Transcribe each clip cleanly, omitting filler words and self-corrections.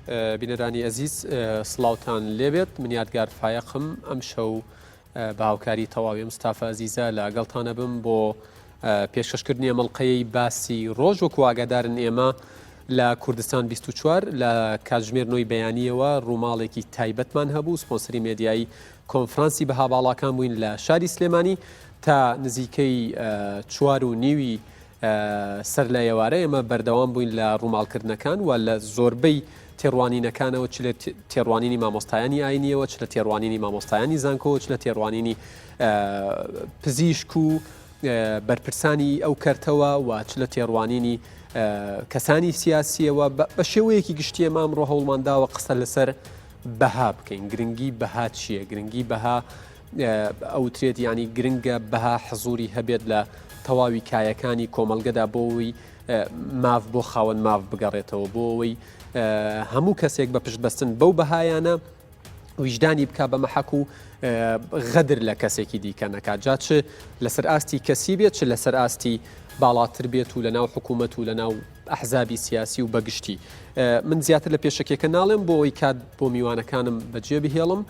بینەرانی ئەزیز سڵاوتان لێبێت من یادگار فایەقم ئەمشەو بە هاوکاری تەواوی ئەم ستافە ئەزیزە لەگەڵتان ئەبم بۆ پێشکەشکردنی ئەم ئەڵقەیەی باسی ڕۆژ وەکو ئاگادارن ئێمە لە کوردستان 24 لە کاتژمێر نۆی بەیانیەوە ڕووماڵێکی تایبەتمان هەبوو سپۆنسەری مێدیایی کۆنفرانسی بەها باڵاکان بووین لە شاری سلێمانی تا نزیکەی چوار و نیوی سەر لە ئێوارە ئێمە بەردەوام بووین لە ڕووماڵکردنەکان و لە زۆربەی تێڕوانینەکانەوە چ لە تێڕوانینی مامۆستایانی ئاینیەوە چ لە تێڕوانینی مامۆستایانی زانکۆوە چ لە تێڕوانینی پزیشک و بەرپرسانی ئەو کەرتەوە و چ لە تێڕوانینی کەسانی سیاسیەوە بە شێوەیەکی گشتیە مام ڕۆ هەوڵمان داوە قسە لەسەر بەها بکەین گرنگی بەها چییە گرنگی بەها ئەوترێت یانی گرنگە بەها حزوری هەبێت لە تەواوی کایەکانی کۆمەڵگەدا بۆ ئەوەی ماف بۆ خاوەن ماف بگەڕێتەوە بۆ ئەوەی هەموو کەسێک بە پشت بەستن بەو بەهایانە ویژدانی بک بە مەحەک و غەدر لە کەسێکی دیکە نەکات جا چ لەسەر ئاستی کەسی بێت چ لەسەر ئاستی باڵاتر بێت و لە ناو حکوومەت و لە ناو ئەحزابی سیاسی و بەگشتی من زیاتر لە پێشەکیەکە ناڵێم بۆ ئەوەی کات بۆ میوانەکانم بەجێ بهێڵم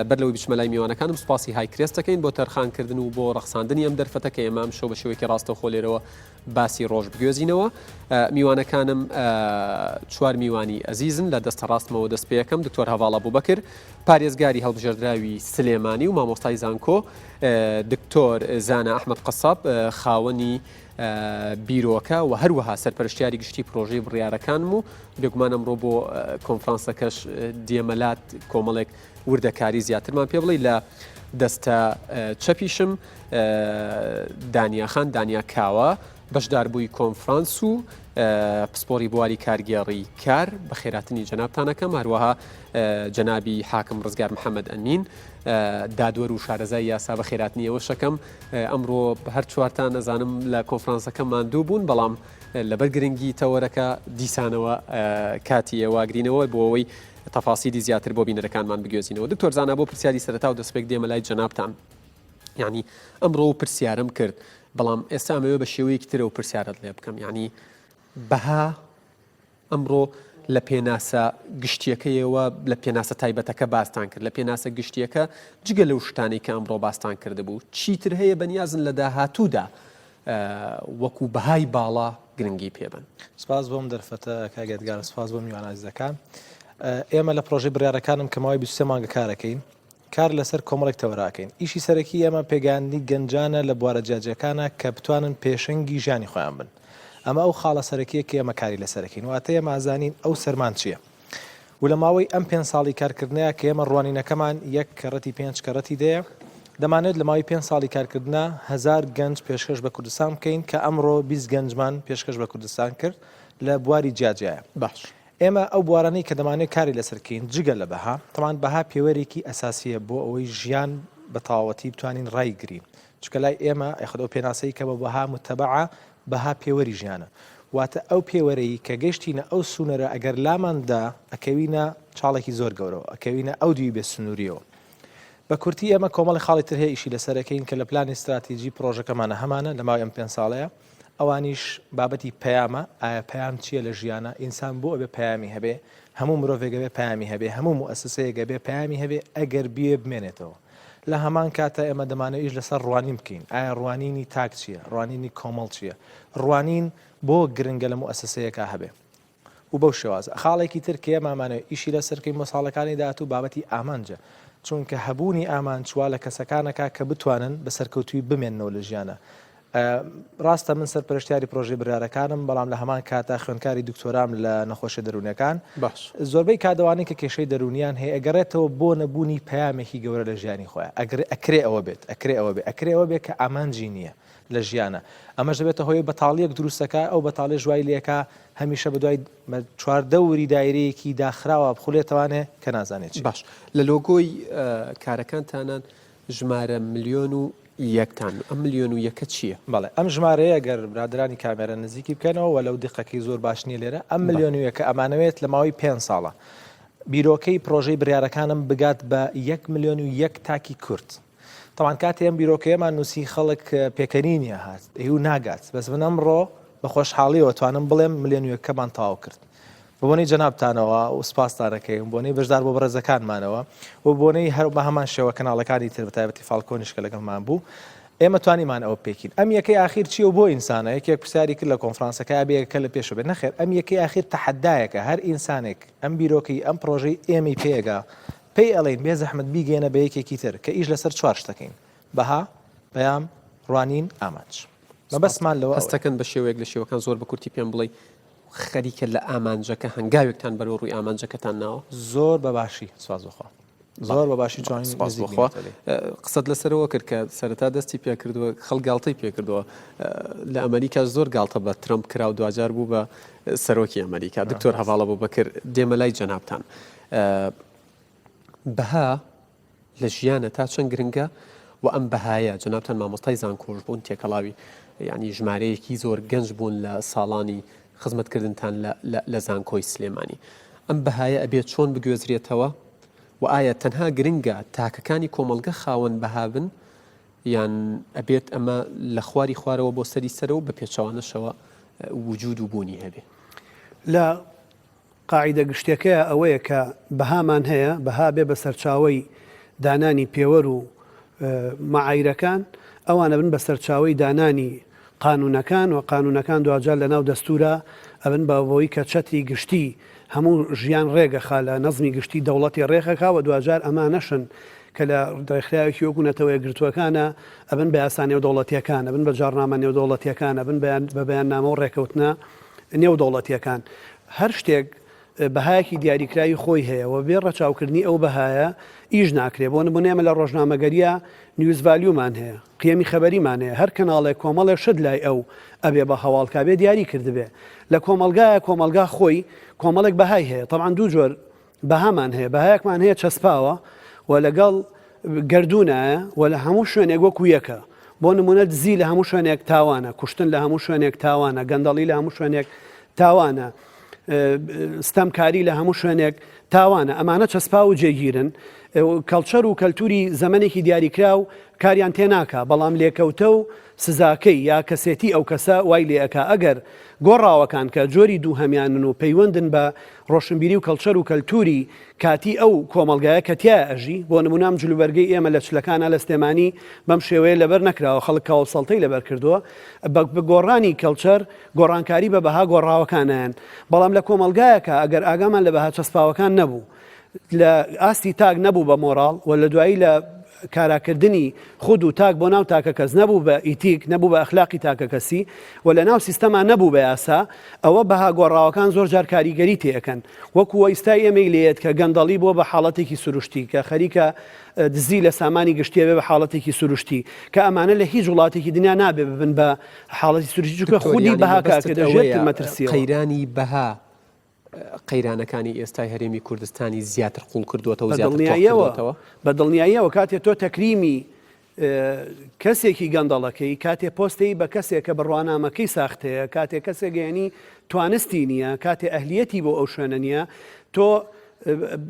بەر لەوەی بچمە لای میوانەکانم سوپاسی های کرێست دەکەین بۆ تەرخانکردن و بۆ ڕەخساندنی ئەم دەرفەتە کە ئێمە ئەمشەو بە شێوەیەکی ڕاستەوخۆ لێرەوە باسی ڕۆژ بگوێزینەوە. میوانەکانم چوار میوانی ئەزیزن لە دەستە ڕاستمەوە دەست پێ ئەکەم دکتۆر هەڤاڵ ئەبوبەکر پارێزگاری هەڵبژێردراوی سلێمانی و مامۆستای زانکۆ دکتۆر زانا ئەحمەد قەساب خاوەنی بیرۆکە و هەروەها سەرپەرشتیاری گشتی پرۆژەی بڕیارەکانم و بێگومان ئەمڕۆ بۆ کۆنفرانسەکەش دێمەلات کۆمەڵێک وردەکاری زیاترمان پێ بڵێ لە دەستە چەپیشم دانیا خان دانیا کاوە بەشداربووی کۆنفرانس و پسپۆری بواری کارگێڕی کار بە خێراتنی جەنابتانەکەم هەروەها جەنابی حاکم ڕزگار محەممەد ئەمین دادوەر و شارەزای یاسا بە خێراتنی ئەوەشەکەم ئەمڕۆ هەر چوارتان ئەزانم لە کۆنفرانسەکە ماندوو بوون بەڵام لەبەر گرنگی تەوەرەکە دیسانەوە کاتی ئێوە ئەگرینەوە بۆ ئەوەی تەفاسیلی زیاتر بۆ بینەرەکانمان بگوێزینەوە دکتۆر زانا بۆ پرسیاری سەرەتا و دەستپێک دێمە لای جەنابتان یعنی ئەمڕۆ و پرسیارم کرد بەڵام ئێستا ئەمەوێ بە شێوەیەکی ترەوە پرسیارت لێ بکەم یعنی بەها ئەمڕۆ لە پێناسە گشتیەکەیەوە لە پێناسە تایبەتەکە باستان کرد لە پێناسە گشتیەکە جگە لەو شتانەی کە ئەمڕۆ باستان کردبوو چیتر هەیە بەنیازن لە داهاتوودا وەکو بەهای باڵا گرنگی پێبن. سپاس بۆم دەرفەتە کاک ئێدگار سپاس بۆ میوان ئازیزەکان ئێمە لە پرۆژەی بڕیارەکانم کە ماوەی 23 مانگە کارەکەین کار لەسەر کۆمەڵێک تەوەرە ئەکەین. ئیشی سەرەکی ئێمە پێگەیاندنی گەنجانە لە بوارە جیاجیاکانا کە بتوانن پێشەنگی ژیانی خۆیان بن. ئەمە ئەو خاڵە سەرەکییە کە ئێمە کاری لەسەر ئەکەین. واتە ئێمە ئەزانین ئەو سەرمان چییە. و لە ماوەی ئەم پێنج ساڵی کارکردنەیا کە ئێمە ڕوانینەکەمان یەک کەڕەتی پێنج کەڕەتی دەیە، دەمانەوێت لە ماوەی پێنج ساڵی کارکردنا هەزار گەنج پێشکەش بە کوردستان بکەین کە ئەمڕۆ 20 گەنجمان پێشکەش بە کوردستان کرد لە بواری جیاجیایە. باش. ئێمە ئەو بوارانەی کە دەمانەوێت کاری لەسەر بکەین جگە لە بەها، تەبعەن بەها پێوەرێکی ئەساسییە بۆ ئەوەی ژیان بە تەواوەتی بتوانین ڕایگرین، چونکە لای ئێمە یاخود ئەو پێناسەی کە بە بەها موتەبەعە، بەها پێوەری ژیانە. واتە ئەو پێوەرەی کە گەشتینە ئەو سونەرە ئەگەر لامان دا ئەکەوینە چاڵێکی زۆر گەورەوە، ئەکەوینە ئەو دیوی بێ سنوورییەوە. بە کورتی ئێمە کۆمەڵی خاڵی تر هەیە ئیشی لەسەر ئەکەین کە لە پلانی ستراتیجی پڕۆژەکەمانە هەمانە لە ماوەی ئەم پێنج ساڵەیە، ئەوانیش بابەتی پەیامە، ئایا پەیام چییە لە ژیانا، ئینسان بۆ ئەبێ پەیامی هەبێ، هەموو مرۆڤێک ئەبێ پەیامی هەبێ، هەموو موئەسسەیەک ئەبێ پەیامی هەبێ ئەگەر بیەوێ بمێنێتەوە. لە هەمان کاتا ئێمە دەمانەوێ ئیش لەسەر ڕوانین بکەین، ئایا ڕوانینی تاک چییە، ڕوانینی کۆمەڵ چییە، ڕوانین بۆ گرنگە لە موئەسسەیەکا هەبێ. و بەو شێوازە. خاڵێکی تر کە ئێمە ئەمانەوێت ئیشی لەسەر بکەین بۆ ساڵەکانی داهاتوو بابەتی ئامانجە. چونکە هەبوونی ئامانج وا لە کەسەکان ئەکا کە بتوانن بە سەرکەوتوویی بمێننەوە لە ژیانا. ڕاستە من سەرپەرشتیاری پرۆژەی بڕیارەکانم، بەڵام لە هەمان کاتا خوێندکاری دکتۆرام لە نەخۆشیە دەروونیەکان. باش. زۆربەی کات ئەوانەی کە کێشەی دەروونیان هەیە ئەگەڕێتەوە بۆ نەبوونی پەیامێکی گەورە لە ژیانی خۆیان. ئەکرێ ئەوە بێت، ئەکرێ ئەوە بێ، ئەکرێ ئەوە بێ کە ئامانجی نییە. لە ژیانا ئەمەش دەبێتە هۆی بەتاڵیەک دروستەکا ئەو بەتاڵیەش وای لێکا هەمیشە بەدوای چواردەوری دایرەیەکی داخراوە بخولێتەوانێ کە نازانێت چی. باش لە لۆگۆی کارەکانتانان ژمارە ملیۆن و یەکتان ئەم ملیۆن و یەکە چییە؟ بەڵێ ئەم ژمارەیە گەر برادەرانی کامێرە نزیکی بکەنەوە وە لەو دیقەکەی زۆر باش نییە لێرە ئەم ملیۆن و یەکە ئەمانەوێت لە ماوەی پێنج ساڵە بیرۆکەی پرۆژەی بریارەکانم بگات بە یەک ملیۆن و یەک تاکی کورد. تەبعەن کاتێ ئەم بیرۆکەیەمان نووسی خەڵک پێکەنینی ئەهات ئەی و ناگات بەس من ئەمڕۆ بە خۆشحاڵیەوە توانم بڵێم ملیۆن یەکەمان تەواو کرد. بە بۆنەی جەنابتانەوە و سپاستان ئەکەین، بۆنەی بەشداربووە بەڕێزەکانمانەوە و بۆنەی هەر بە هەمان شێوە کەناڵەکانی تر بە تایبەتی فاڵکۆنیش کە لەگەڵمان بوو ئێمە توانیمان ئەوە پێکین. ئەم یەکەی ئاخیر چییە و بۆ ئینسانە؟ یەکێک پرسیاری کرد لە کۆنفرانسەکە ئەبێ یەکەکە لە پێشەوە بێت. نەخێر ئەم یەکەی ئاخیر تەحەدایەکە، هەر ئینسانێک ئەم بیرۆکەی ئەم پڕۆژەی ئێمەی پێگا پێی ئەڵێین بێ زەحمەت بیگەیەنە بە یەکێکی تر کە ئیش لەسەر چوار شتەکەین، بەها، پەیام، ڕوانین، ئامانج. مەبەستمان لەوە ئەوەیە. هەستەکەن بە شێوەیەک لە شێوەکان زۆر بە کورتی پێم بڵێی خەریکە لە ئامانجەکە هەنگاوێکتان بەرەو ڕووی ئامانجەکەتان ناوە؟ زۆر بە باشی سوپاس بۆ خوا. زۆر بە باشی جوانی سوپاس بۆ خوا. قسەت لەسەرەوە کرد کە سەرەتا دەستی پێکردووە خەڵک گاڵتەی پێکردووە لە ئەمریکاش زۆر گاڵتە بە ترەمپ کرا و دواجار بوو بە سەرۆکی ئەمریکا. دکتۆر هەڤاڵ ئەبوبەکر دێمە لای جەنابتان. بەها لە ژیانە تا چەند گرنگە و ئەم بەهایە جەنابتان مامۆستای زانکۆش بوون تێکەڵاوی یعنی ژمارەیەکی زۆر گەنج بوون لە ساڵانی خزمەتکردنتان لە زانکۆی سلێمانی ئەم بەهایە ئەبێت چۆن بگوێزرێتەوە و ئایا تەنها گرنگە تاکەکانی کۆمەڵگە خاوەن بەها بن یان ئەبێت ئەمە لە خواری خوارەوە بۆ سەری سەرەوە بە پێچەوانەشەوە وجود و بوونی هەبێ؟ لە قاعیدە گشتیەکەیا ئەوەیە کە بەهامان هەیە، بەها بێ بە سەرچاوەی دانانی پێوەر و مەعایرەکان، ئەوان ئەبن بە سەرچاوەی دانانی قانوونەکان و قانوونەکان دواجار لە ناو دەستوورا ئەبن بە بەوەی کە چەتری گشتی هەموو ژیان ڕێگەخا لە نەزمی گشتی دەوڵەتی ڕێخەکا و دواجار ئەمانەشن کە لە ڕێکخراوێکی وەکوو نەتەوە یەکگرتووەکانە ئەبن بە یاسا نێودەوڵەتیەکان، ئەبن بە جاڕنامە نێودەوڵەتیەکان، ئەبن بە بەیاننامە و ڕێکەوتنە نێودەوڵەتیەکان. هەر شتێک بەهایەکی دیاریکراوی خۆی هەیە و بێ ڕەچاوکردنی ئەو بەهایە ئیش ناکرێ. بۆ نموونە ئێمە لە ڕۆژنامەگەرییا news value مان هەیە، قیەمی خەبەریمان هەیە، هەر کەناڵێک کۆمەڵێ شت لای ئەو ئەبێ بە هەواڵ کا بێ دیاری کردبێ. لە کۆمەڵگایە کۆمەڵگا خۆی کۆمەڵێک بەهای هەیە. تەبعەن دوو جۆر بەهامان هەیە، بەهایەکمان هەیە چەسپاوە و لەگەڵ گەردوونایە و لە هەموو شوێنێک وەکو یەکە. بۆ نموونە دزی لە هەموو شوێنێک تاوانە، کوشتن لە هەموو شوێنێک تاوانە، گەندەڵی لە هەموو شوێنێک تاوانە، ستەمکاری لە هەموو شوێنێک تاوانە. ئەمانە چەسپاو و جێگیرن. culture و کەلتوری زەمەنێکی دیاریکراو کاریان تێناکا، بەڵام لێکەوتە و سزاکەی یا کەسێتی ئەو کەسە وای لێئەکا ئەگەر گۆڕاوەکان کە جۆری دووهەمیانن و پەیوەندن بە ڕۆشنبیری و culture و کەلتوری کاتی ئەو کۆمەڵگایە کە تیایا ئەژی، بۆ نموونە ئەم جلوبەرگەی ئێمە لە چلەکانا لە سلێمانی بەم شێوەیە لەبەر نەکراوە، خەڵک کاوڵسەڵتەی لەبەر کردووە، بە گۆڕانی culture گۆڕانکاری بە بەها گۆڕاوەکانایەن، بەڵام لە کۆمەڵگایەکا ئەگەر ئاگامان لە بەها چەسپاوەکان نەبوو، لە ئاستی تاک نەبوو بە مۆراڵ و لە دوایی لە کاراکردنی خود و تاک بۆ ناو تاکەکەس نەبوو بە ئیتیک، نەبوو بە ئەخلاقی تاکەکەسی و لە ناو سیستەما نەبوو بە یاسا، ئەوە بەها گۆڕاوەکان زۆر جار کاریگەری تێ ئەکەن. وەکو ئیستای ئێمەی لێیەت کە گەندەڵی بووە بە حاڵەتێکی سروشتی، کە خەریکە دزی لە سامانی گشتی ئەبێ بە حاڵەتێکی سروشتی، کە ئەمانە لە هیچ وڵاتێکی دنیا نابێ ببن بە حاڵەتی سروشتی، چونکە دکتۆر خودی یانی بەهاکە مەبەستت ئەکەوێتە ژێر ئەوەیە مەترسییەوە. قەیرانی بەها قەیرانەکانی ئێستای هەرێمی کوردستانی زیاتر قوڵ کردووەتەوە بە زیاتر تۆخ دڵنیاییەوە کردووەتەوە؟ بە دڵنیاییەوە کاتێ تۆ تەکریمی کەسێکی گەندەڵەکەی کاتێ پۆستەی بە کەسێک کە بڕوانامەکەی ساختەیە کاتێ کەسێک یعنی توانستی نییە کاتێ ئەهلیەتی بۆ ئەو شوێنە نییە تۆ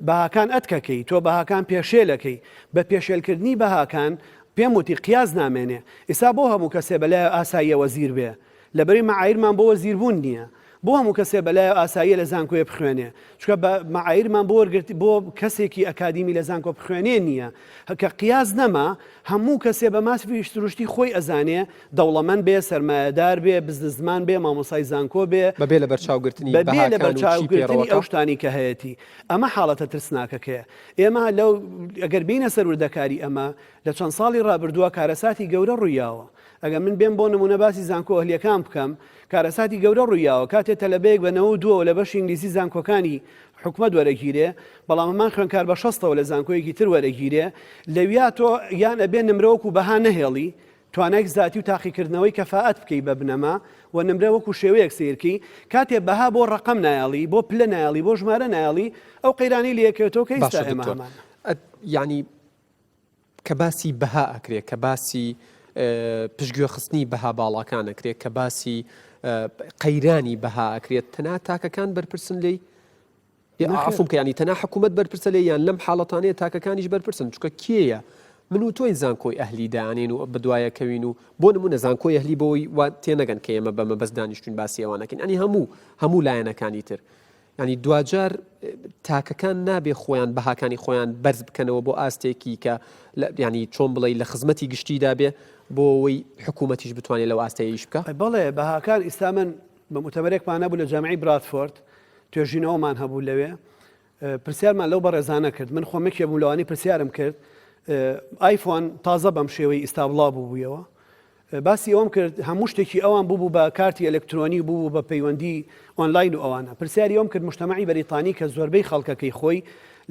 بەهاکان ئەتکەکەی تۆ بەهاکان پێشێلەکەی بە پێشێلکردنی بەهاکان پێم وتی قیاس نامێنێ ئیسا بۆ هەموو کەسێ بەلای ئاساییە وەزیر بێ لەبەری مەعایرمان بۆ وەزیربوون نییە بۆ هەموو کەسێ بەلایەوە ئاساییە لە زانکۆیە بخوێنێ چونکە بە مەعایرمان بۆ وەرگرت بۆ کەسێکی ئەکادیمی لە زانکۆ بخوێنێ نییە کە قیاس نەما هەموو کەسێ بە مافی سروشتی خۆی ئەزانێ دەوڵەمەند بێ سەرمایەدار بێ بزنسمان بێ مامۆسای زانکۆ بێ بەبێ لەبەرچاوگرتنی بەبێ بەهاکان و چی لەبەرچاوگرتنی پێڕەوەکە. ئەو شتانەی کە هەیەتی ئەمە حاڵەتە ترسناکەکەیە ئێمە لەو ئەگەر بێینە سەر وردەکاری ئەمە لە چەند ساڵی ڕابردووە کارەساتی گەورە ڕوویاوە ئەگەر من بێم بۆ نموونە باسی زانکۆ ئەهلییەکان بکەم، کارەساتی گەورە ڕوویاوە، کاتێ تەلەبەیەک بە 92 ەوە لە بەشی ئینگلیزی زانکۆکانی حکومەت وەرەگیرێ، بەڵام هەمان خوێندکار بە شەستەوە لە زانکۆیەکی تر وەرەگیرێ، لەویا تۆ یان ئەبێ نمرە وەکو بەها نەهێڵی، توانای زاتی و تاقیکردنەوەی کەفائەت بکەی بە بنەما و نمرە وەکو شێوەیەک سەیرکەی، کاتێ بەها بۆ ڕەقەم نایەڵی، بۆ پلە نایەڵی، بۆ ژمارە نایەڵی، ئەو قەیرانەی لێکەوێتەوە کە ئیستا باشە ئێمە دکتۆر هەمانە. یانی کە باسی بەها ئەکرێ، کە باسی پشتگوێخستنی بەها باڵاکان ئەکرێ، کە باسی قەیرانی بەها ئەکرێت، تەنها تاکەکان بەرپرسن لێی؟ عەفوم کە یانی تەنها حکوومەت بەرپرسە لێی یان لەم حاڵەتانەیە تاکەکانیش بەرپرسن؟ چونکە کێیە من و تۆی زانکۆی ئەهلی دانێن و بەدوایەکەوین و بۆ نمونە زانکۆی ئەهلی بۆی وا تێنەگەن کە ئێمە بە مەبەست دانیشتوین باسی ئەوانەکەین ئەنی هەموو هەموو لایەنەکانی تر. یانی دواجار تاکەکان نابێ خۆیان بەهاکانی خۆیان بەرز بکەنەوە بۆ ئاستێکی کە ینی چۆن بڵێ لە خزمەتی گشتیدا بێ بۆ ئەوەی حکوومەتیش بتوانێت لەو ئاستەیە ئیش بکە؟ بەڵێ بەهاکان ئیستا من بە موتەمەرێکمان هەبوو لە جامیعەی برادفۆرد توێژینەوەمان هەبوو لەوێ پرسیارمان لەو بەڕێزانە کرد من خۆم یەکێ بووم لەوانەی پرسیارم کرد ئایفۆن تازە بەم شێوەی ئیستا بڵاو بووبوویەوە باسی ئەوەم کرد هەموو شتێکی ئەوان بووبوو بە کارتی ئەلکترۆنی و بووبوو بە پەیوەندی ئۆنلاین و ئەوانە. پرسیاری ئەوەم کرد موجتەمەعی بەریتانی کە زۆربەی خەڵکەکەی خۆی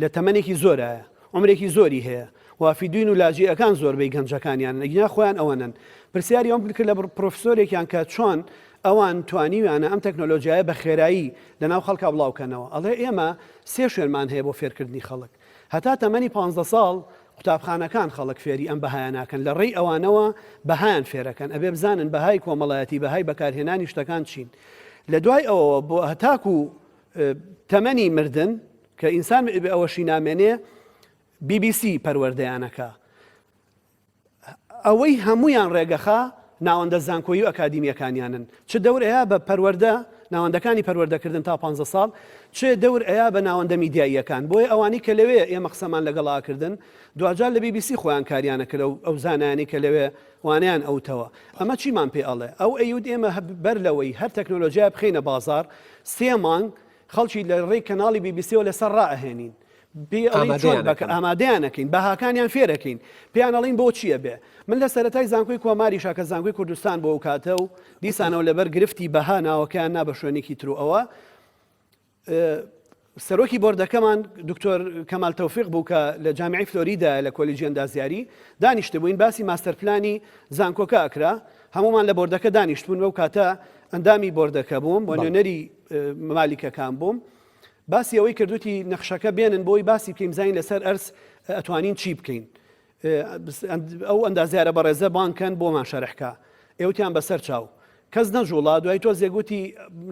لە تەمەنێکی زۆرایە، عومرێکی زۆری هەیە، وافیدوین و لاجیئەکان زۆربەی گەنجەکانیانن ئەگینا خۆیان ئەوەنەن. پرسیاری ئەوەم کرد لە پرۆفسۆرێکیان کە چۆن ئەوان توانیویانە ئەم تەکنۆلۆجیایە بە خێرایی لەناو خەڵکا بڵاوکەنەوە. ئەڵێ ئێمە سێ شوێنمان هەیە بۆ فێرکردنی خەڵک. هەتا تەمەنی پانزدە ساڵ قوتابخانەکان خەڵک فێری ئەم بەهایە ناکەن لە ڕێی ئەوانەوە بەهایان فێرەکەن ئەبێ بزانن بەهای کۆمەڵایەتی بەهای بەکارهێنانی شتەکان چین لە دوای ئەوەوە بۆ هەتاکو تەمەنی مردن کە ئینسان ئەوەشی نامێنێ BBC پەروەردەیانەکە ئەوەی هەموویان ڕێگەخا ناوەندە زانکۆیی و ئەکادیمییەکانیانن، چ دەور ئەیا بە پەروەردە، ناوەندەکانی پەروەردەکردن تا پانزە ساڵ، چ دەور ئەیا بە ناوەندە میدیاییەکان. بۆیە ئەوانەی کە لەوێ ئێمە قسەمان لەگەڵ ئاکردن، دواجار لە بی بی سی خۆیان کاریان ئەکرد، ئەو ئەو زانایانەی کە لەوێ وانەیان ئەوتەوە. ئەمە چیمان پێ ئەڵێ؟ ئەو ئەیوت ئێمە بەر لەوەی هەر تەکنۆلۆجیایە بخەینە بازاڕ، سێ مانگ خەڵکی لە ڕێی کەناڵی بی بی سیەوە لەسەر ڕائەهێنین. پێی ئەڵێین چۆن ئامادەیان بەکە ئەکەن. ئامادەیان ئەکەین بەهاکانیان فێر ئەکەین پێیان ئەڵێین بۆ چی ئەبێ من لە سەرەتای زانکۆی کۆماریشا کە زانکۆی کوردستان بۆ ئەو کاتە و دیسانەوە لەبەر گرفتی بەها ناوەکەیان نا بە شوێنێکی تر و ئەوە سەرۆکی بۆردەکەمان دکتۆر کەمال تەوفیق بوو کە لە جامیعەی فلۆریدا لە کۆلیجی ئەندازیاری دانیشتبووین باسی ماستەر پلانی زانکۆکە ئەکرا هەمومان لە بۆردەکە دانیشتبوون بەو کاتە ئەندامی بۆردەکە بووم بۆ نوێنەری مالیکەکان بووم باسی ئەوەی کرد وتی نەخشەکە بێنن بۆی باسی بکەین بزانین لەسەر ئەرز ئەتوانین چی بکەین ئەو ئەندازیارە بەڕێزە بانکەن بۆمان شەرحکە ئێوتیان بەسەر چاو کەس نەجوڵا دوای تۆزێک وتی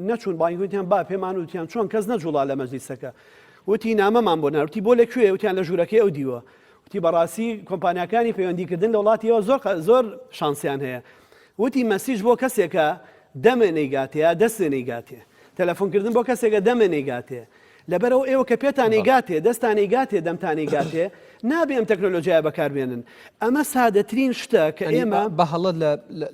نەچوون بانگوتیان با پێمان وتیان چۆن کەس نەجوڵا لە مەجلیسەکە وتی نامەمان بۆ ناوتی بۆ لە کوێ وتیان لە ژوورەکەی ئەو دیوە وتی بەڕاستی کۆمپانیاکانی پەیوەندیکردن لە وڵاتیەوە زۆر زۆر شانسیان هەیە وتی message بۆ کەسێکە دەمێ نەیگاتێ یا دەستێ نەیگاتێ تەلەفۆن کردن بۆ کەسێکە دەمێ نەیگاتێ لەبەرئەوە ئێوە کە پێتان ئەیگاتێ دەستان ئەیگاتێ دەمتان ئەیگاتێ نابێ ئەم تەکنۆلۆژیایە بەکاربێنن ئەمە سادەترین شتە کە ئێمە بە هەڵە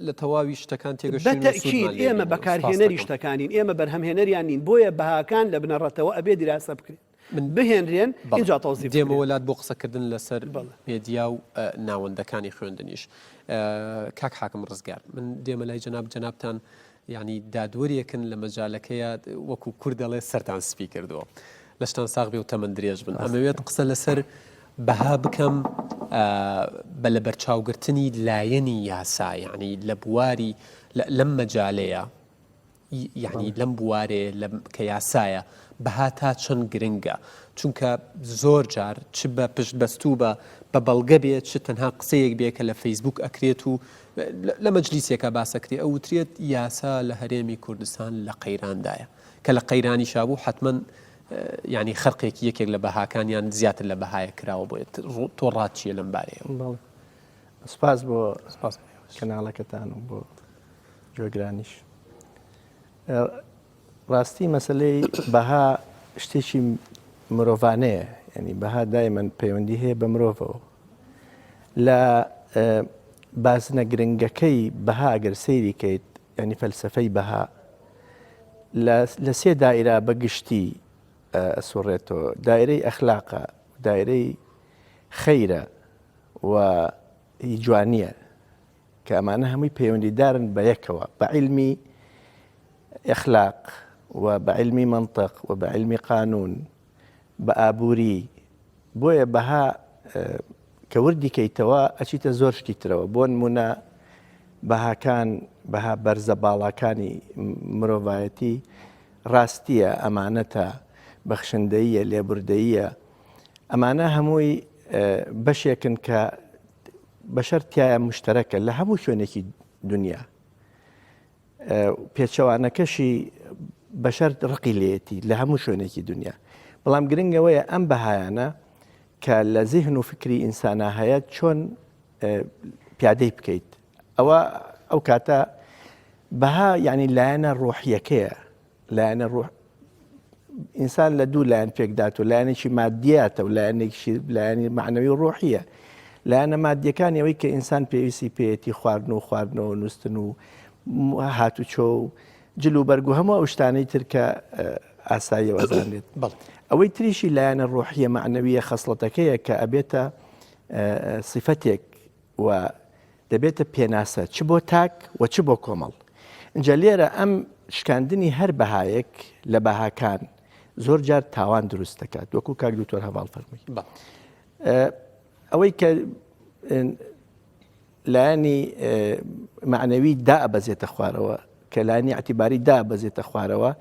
لە تەواوی شتەکان تێگەشتین و بەتەئکید سوودمان لێ ئێمە بینیوە. سپاست بەکارهێنەری دەکەم. شتەکانین ئێمە بەرهەمهێنەریان نین بۆیە بەهاکان لە بنەڕەتەوە ئەبێ دیراسە بکرێن من بهێنرێن بەڵێ ئینجا تەوزیف دێمەوە بکرێن. لات بۆ قسەکردن لەسەر بەڵێ. مێدیا و ناوەندەکانی خوێندنیش. کاک حاکم ڕزگار من دێمە لای جەناب جەنابتان یانی دادوەرێکن لە مەجالەکەیا وەکو کورد دەڵێ سەرتان سپی کردووە. لەشتان ساغ بێ و تەمەن درێژ بن. ئەمەوێت قسە لەسەر بەها بکەم بە لەبەرچاوگرتنی لایەنی یاسا یانی لە بواری لەم مەجالەیە یانی لەم بوارەیە لەم کە یاسایە بەها تا چەند گرنگە چونکە زۆر جار چ بە پشت بەستوو بە بە بەڵگە بێ چ تەنها قسەیەک بێ کە لە فەیسبوک ئەکرێت و لە مەجلیسێکا باس ئەکرێ ئەوترێت یاسا لە هەرێمی کوردستان لە قەیراندایە کە لە قەیرانیشا بوو حەتمەن یانی خەرقێکی یەکێک لە بەهاکان یان زیاتر لە بەهایەک کراوە بۆیە تۆ ڕات چییە لەم بارەیەوە؟ بەڵێ سپاس بۆ سپاس بۆ ئێوەش. کەناڵەکەتان و بۆ گوێگرانیش. ڕاستی مەسلەی بەها شتێکی مرۆڤانەیە ینی بەها دایمەن پەیوەندی هەیە بە مرۆڤەوە لە بازنە گرنگەکەی بەها ئەگەر سەیری کەیت ینی فەلسفەی بەها لە سێ دایرا بە گشتی ئەسوڕێتەوە دایرەی ئەخلاقە دایرەی خەیرە و جوانیە کە ئەمانە هەمووی پەیوەندیدارن بە یەکەوە، بە عیلمی ئەخلاق و بە عیلمی مەنتق و بە عیلمی قانوون، بە ئابووری، بۆیە بەها کە وردی کەیتەوە ئەچیتە زۆر شتی ترەوە، بۆ نموونە بەهاکان، بەها بەرزە باڵاکانی مرۆڤایەتی ڕاستییە، ئەمانەتە، بەخشندەییە، لێبوردەییە، ئەمانە هەمووی بەشێکن کە بەشەر تیایا مشتەرەکە لە هەموو شوێنێکی دنیا پێچەوانەکەشی بەشەر ڕقی لێتی لە هەموو شوێنێکی دنیا بەڵام گرنگەوەیە ئەم بەهایانە کە لە زیهن و فکری ئینسانە هەیە چۆن پیادەی بکەیت ئەوە ئەو کاتە بەها یعنی لایەنە ڕۆحیەکەیە لایەنە ڕۆح. ئینسان لە دوو لایەن پێکدات و لایەنێکی مادیاتە و لایەنێکی لایەنی معنەوی و ڕۆحیە لایەنە مادیەکانی ئەوەی کە ئینسان پێویستی پێیەتی خواردن و خواردنەوە نووسن و هاتوچۆ و جل و بەرگ و هەموو ئەو شتانەی تر کە ئاساییە وەزانێت ئەوەی تریشی لایەنە ڕۆحیە معنەویە خەسڵەتەکەیە کە ئەبێتە سیفەتێک و دەبێتە پێناسە چ بۆ تاک و چ بۆ کۆمەڵ. ئینجا لێرە ئەم شکاندنی هەر بەهایەک لە بەهاکان زۆر جار تاوان دروست دەکات وەکو کاک دکتۆر هەڤاڵ فەرمووی. ئەوەی کە لایەنی معنەوی دابەزێتە خوارەوە کە لایەنی اعتیباری دابەزێتە خوارەوە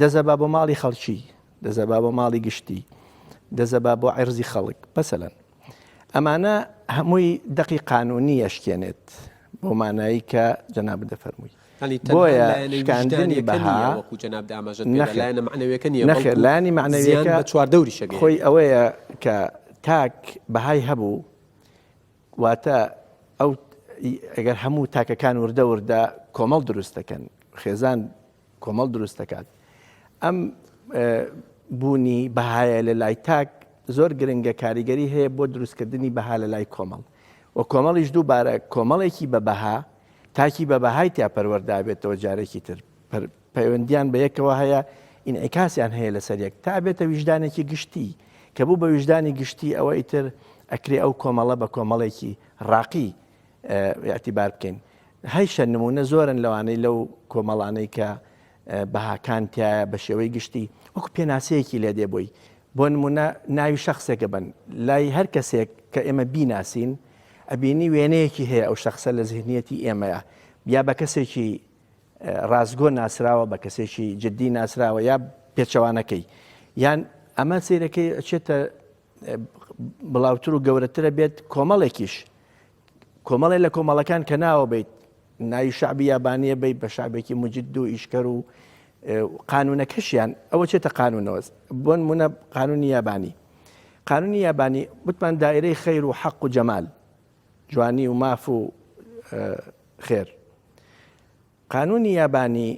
دەزەبا بۆ ماڵی خەڵکی دەزەبا بۆ ماڵی گشتی دەزەبا بۆ عرزی خەڵک مەسەلەن ئەمانە هەمووی دەقی قانونی ئەشکێنێت بۆ مانایی کە جەنابت دەفەرمووی بۆیە شکاندنی بەها وەکو جەنابت ئاماژەت پێ دا لایەنە مەعنەویەکە نییە نەخێر لایەنی مەعنەویەکە بە چواردەوریش ئەگەیەنێت خۆی ئەوەیە کە تاک بەهای هەبوو واتە ئەو ئەگەر هەموو تاکەکان وردە وردە کۆمەڵ دروست دەکەن خێزان کۆمەڵ دروست دەکات. ئەم بوونی بەهایە لە لای تاک زۆر گرنگە کاریگەری هەیە بۆ دروستکردنی بەها لە لای کۆمەڵ و کۆمەڵیش دووبارە کۆمەڵێکی بە بەها تاکی بە بەهای تیا پەروەردابێتەوە جارێکی تر پەیوەندیان بە یەکەوە هەیە ئینعیکاسیان هەیە لەسەر یەک تا بێتە ویژدانێکی گشتی کە بوو بە ویژدانی گشتی ئەوە ئیتر ئەکرێ ئەو کۆمەڵە بە کۆمەڵێکی ڕاقی ئیعتیبار بکەین. هەیشە نموونە زۆرن لەوانەی لەو کۆمەڵانەی کە بەهاکان تایە بە شێوەی گشتی وەکو پێناسەیەکی لێ دێ بۆی بۆ نمونە ناوی شخصێکە بن لای هەر کەسێک کە ئێمە بیناسین ئەبینی وێنەیەکی هەیە ئەو شخصە لە زیهنیەتی ئێمەیە یا بە کەسێکی ڕاستگۆ ناسراوە بە کەسێکی جددی ناسراوە یا پێچەوانەکەی یان ئەمە سیرەکەی ئەچێتە بڵاوتر و گەورەترە بێت کۆمەڵێکیش کۆمەڵێ لە کۆمەڵەکان کە ناوە بیت ناوی شعبی یابانیە بیت بە شعبێکی مجد و ئیشکەر و قانونەکەشیان ئەوە چێتە قانونەوە بۆن منە قانونی یابانی قانونی یابانی وتمان دایرەی خەیر و حەق و جەمال جوانی و ماف و خێر قانونی یابانی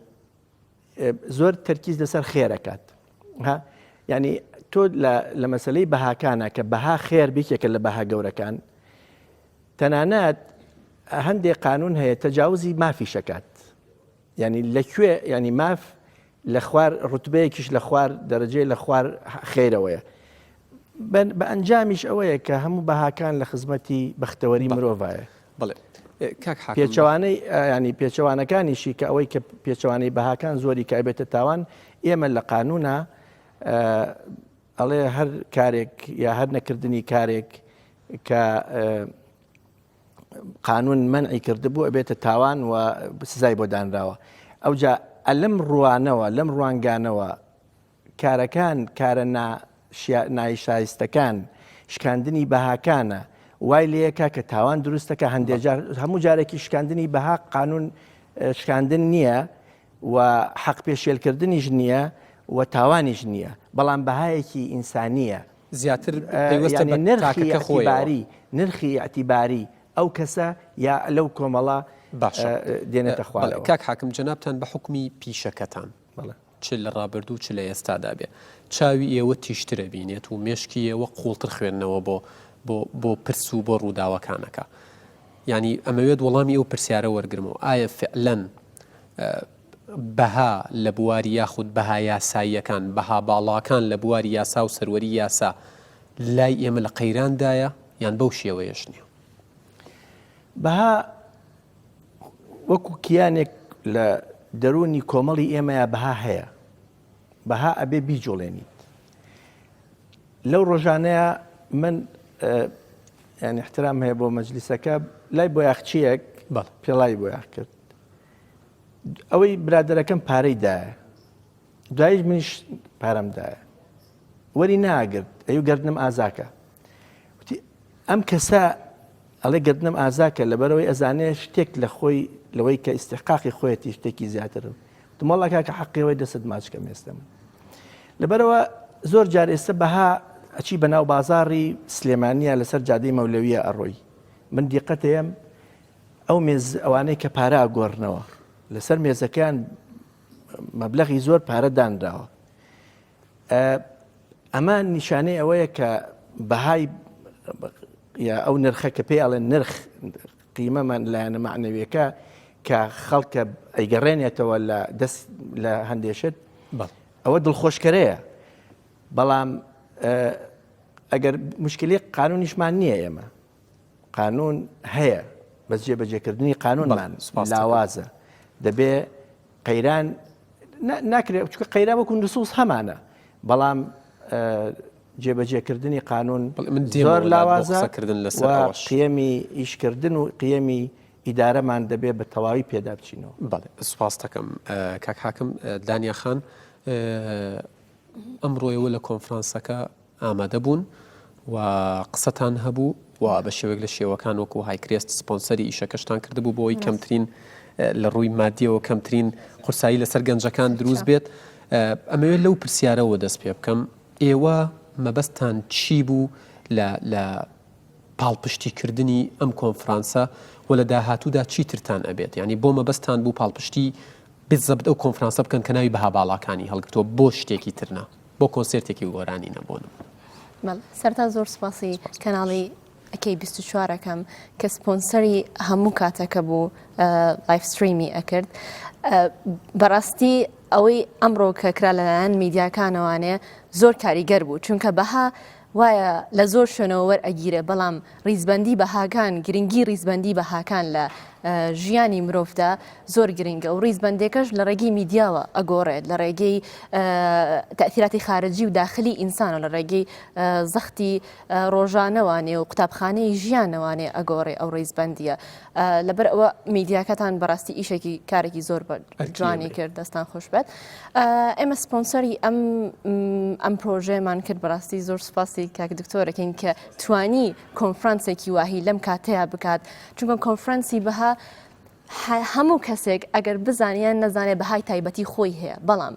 زۆر تەرکیز لەسەر خێرەکات ها یعنی تۆ لە مەسلەی بەهاکانە کە بەها خێر بێکێکە لە بەها گەورەکان تەنانەت هەندێک قانون هەیە تەجاوزی مافی شەکات ینی لەکوێ ینی ماف لە خوار ڕتبەیەکیش لە خوار دەرەجەی لە خوار خێرەوەیە بە ئەنجامیش ئەوەیە کە هەموو بەهاکان لە خزمەتی بەختەوەری مرۆڤایە. بەڵێ کاک حاکم. پێچەوانەی ینی پێچەوانەکانیشی کە ئەوەی کە پێچەوانەی بەهاکان زۆری کە ئەبێتە تاوان ئێمە لە قانونا ئەڵێ هەر کارێک یا هەر نەکردنی کارێک کە قانون مەنعی کردبوو ئەبێتە تاوان و سزای بۆ دانراوە ئەوجا ئەلم ڕوانەوە لەم ڕوانگانەوە کارەکان کارە نا نایشایستەکان شکاندنی بەهاکانە وای لەیەکە کە تاوان دروستەکە هەندێک جار هەموو جارێکی شکاندنی بەها قانون شکاندن نییە و حەق پێشێلکردنیش نییە و تاوانیش نییە بەڵام بەهایەکی ئینسانیە زیاتر پەیوەستە بە نرخی تاکەکە خۆیەوە. ئیعتیباری نرخی ئیعتیباری ئەو کەسە یا لەو کۆمەڵە باشە دێنێتە بەڵێ خوارەوە. کاک حاکم جەنابتان بە حوکمی پیشەکەتان بەڵێ. چ لە ڕابردوو چ لە ئێستادا بێ چاوی ئێوە تیژتر ئەبینێت و مێشکی ئێوە قووڵتر خوێندنەوە بۆ بۆ بۆ پرس و بۆ ڕووداوەکان ئەکا یانی ئەمەوێت وەڵامی ئەو پرسیارە وەرگرمەوە ئایا فعلەن بەها لە بواری یاخود بەها یاساییەکان بەها باڵاکان لە بواری یاسا و سەروەری یاسا لای ئێمە لە قەیراندایە یان بەو شێوەیەش نییە؟ بەها وەکو کیانێک لە دەروونی کۆمەڵی ئێمەیا بەها هەیە بەها ئەبێ بیجوڵێنیت لەو ڕۆژانەیە من یعنی احترام هەیە بۆ مەجلیسەکە لای بۆیاخچیەک پێڵای بۆیاخ کرد ئەوەی برادەرەکەم پارەی دایە دوایش منیش پارەم دایە وەری ناگرت ئەو گردنم ئازاکە وتی ئەم کەسە ئەڵێ گردنم ئازاکە لەبەرەوەی ئەزانێ شتێک لە خۆی لەوەی کە ئیسیحقاقی خۆیەتی شتێکی زیاترم تمەڵا کاکە حەقیەوەی دەست ماچکەم ئێستا من لەبەرەوە زۆر جار ئێستا بەها ئەچی بەناو بازاڕی سلێمانە لەسەر جادەی مەولەویە ئەڕۆی من دیقەتەیەم ئەو مێز ئەوانەی کە پارە ئەگۆڕنەوە لەسەر مێزەکەیان مەبلەغی زۆر پارە دانراوە. ئەمە نیشانەی ئەوەیە کە بەهای یا ئەو نرخە کە پێی ئەڵێن نرخ قیمەمان لایەنە معنەویەکە کە خەڵکە ئەیگەڕێنێتەوە لە دەست لە هەندێشت ئەوە دڵخۆشکەرەیە بەڵام ئەگەر مشکلی قانونیشمان نییە ئێمە قانون هەیە بەس جێبەجێکردنی قانونمان لاوازە دەبێ قەیران ناکرێت چکە قەیران وەکو نسوس هەمانە بەڵام جێبەجێکردنی قانون من زۆر لاوازە قسەکردن لەسەر ئەوەش قیەمی ئیشکردن و قیەمی ئیدارەمان دەبێ بە تەواوی پێدا بچینەوە. بەڵێ سوپاس دەکەم کاک حاکم. دانیا خان ئەمڕۆ ئێوە لە کۆنفرانسەکە ئامادە بوون و قسەتان هەبوو و بە شێوەیەک لە شێوەکان وەکو هایکرێست سپۆنسەری ئیشەکەشتان کردبوو بۆی کەمترین لە ڕووی مادیەوە کەمترین قورسایی لەسەر گەنجەکان دروست بێت ئەمەوێت لەو پرسیارەوە دەست پێ بکەم ئێوە مەبەستان چی بوو لە لە پاڵپشتیکردنی ئەم کۆنفرانسە و لە داهاتوودا چیترتان ئەبێت یعنی بۆ مەبەستان بوو پاڵپشتی بزەبت ئەو کۆنفرانسە بکەن کە ناوی بەها باڵاکانی هەڵگرتووە بۆ شتێکی تر نا بۆ کۆنسێرتێکی گۆرانی نا بۆ نمونە. بەڵێ سەرەتا زۆر سوپاسی کەناڵی ئەکەی 24 ئەکەم کە سپۆنسەری هەموو کاتەکە بوو live stream ی ئەکرد بەڕاستی ئەوەی ئەمڕۆ کە کرا لەلایەن میدیاکانەوانێ زۆر کاریگەر بوو چونکە بەها وایە لە زۆر شوێنەوە وەرئەگیرێ بەڵام ڕیزبەندی بەهاکان گرنگی ڕیزبەندی بەهاکان لە ژیانی مرۆڤدا زۆر گرنگە و ڕیزبەندێکەش لە ڕێگەی میدیاوە ئەگۆڕێت لە ڕێگەی تەئسیراتی خارجی و داخلی ئینسانە لە ڕێگەی زەختی ڕۆژانەوانێ و قوتابخانەی ژیانەوانێ ئەگۆڕێ ئەو ڕیزبەندیە لەبەر ئەوە میدیاکەتان بەڕاستی ئیشێکی کارێکی زۆر بە جوانی کرد دەستان خۆش بێت ئێمە سپۆنسەری ئەم ئەم پرۆژەیەمان کرد بەڕاستی زۆر سوپاسی کاک دکتۆرەکەین کە توانی کۆنفرانسێکی واهی لەم کاتەیە بکات چونکە کۆنفرانسی بەها هەموو کەسێک ئەگەر بزانیان نەزانێ بەهای تایبەتی خۆی هەیە بەڵام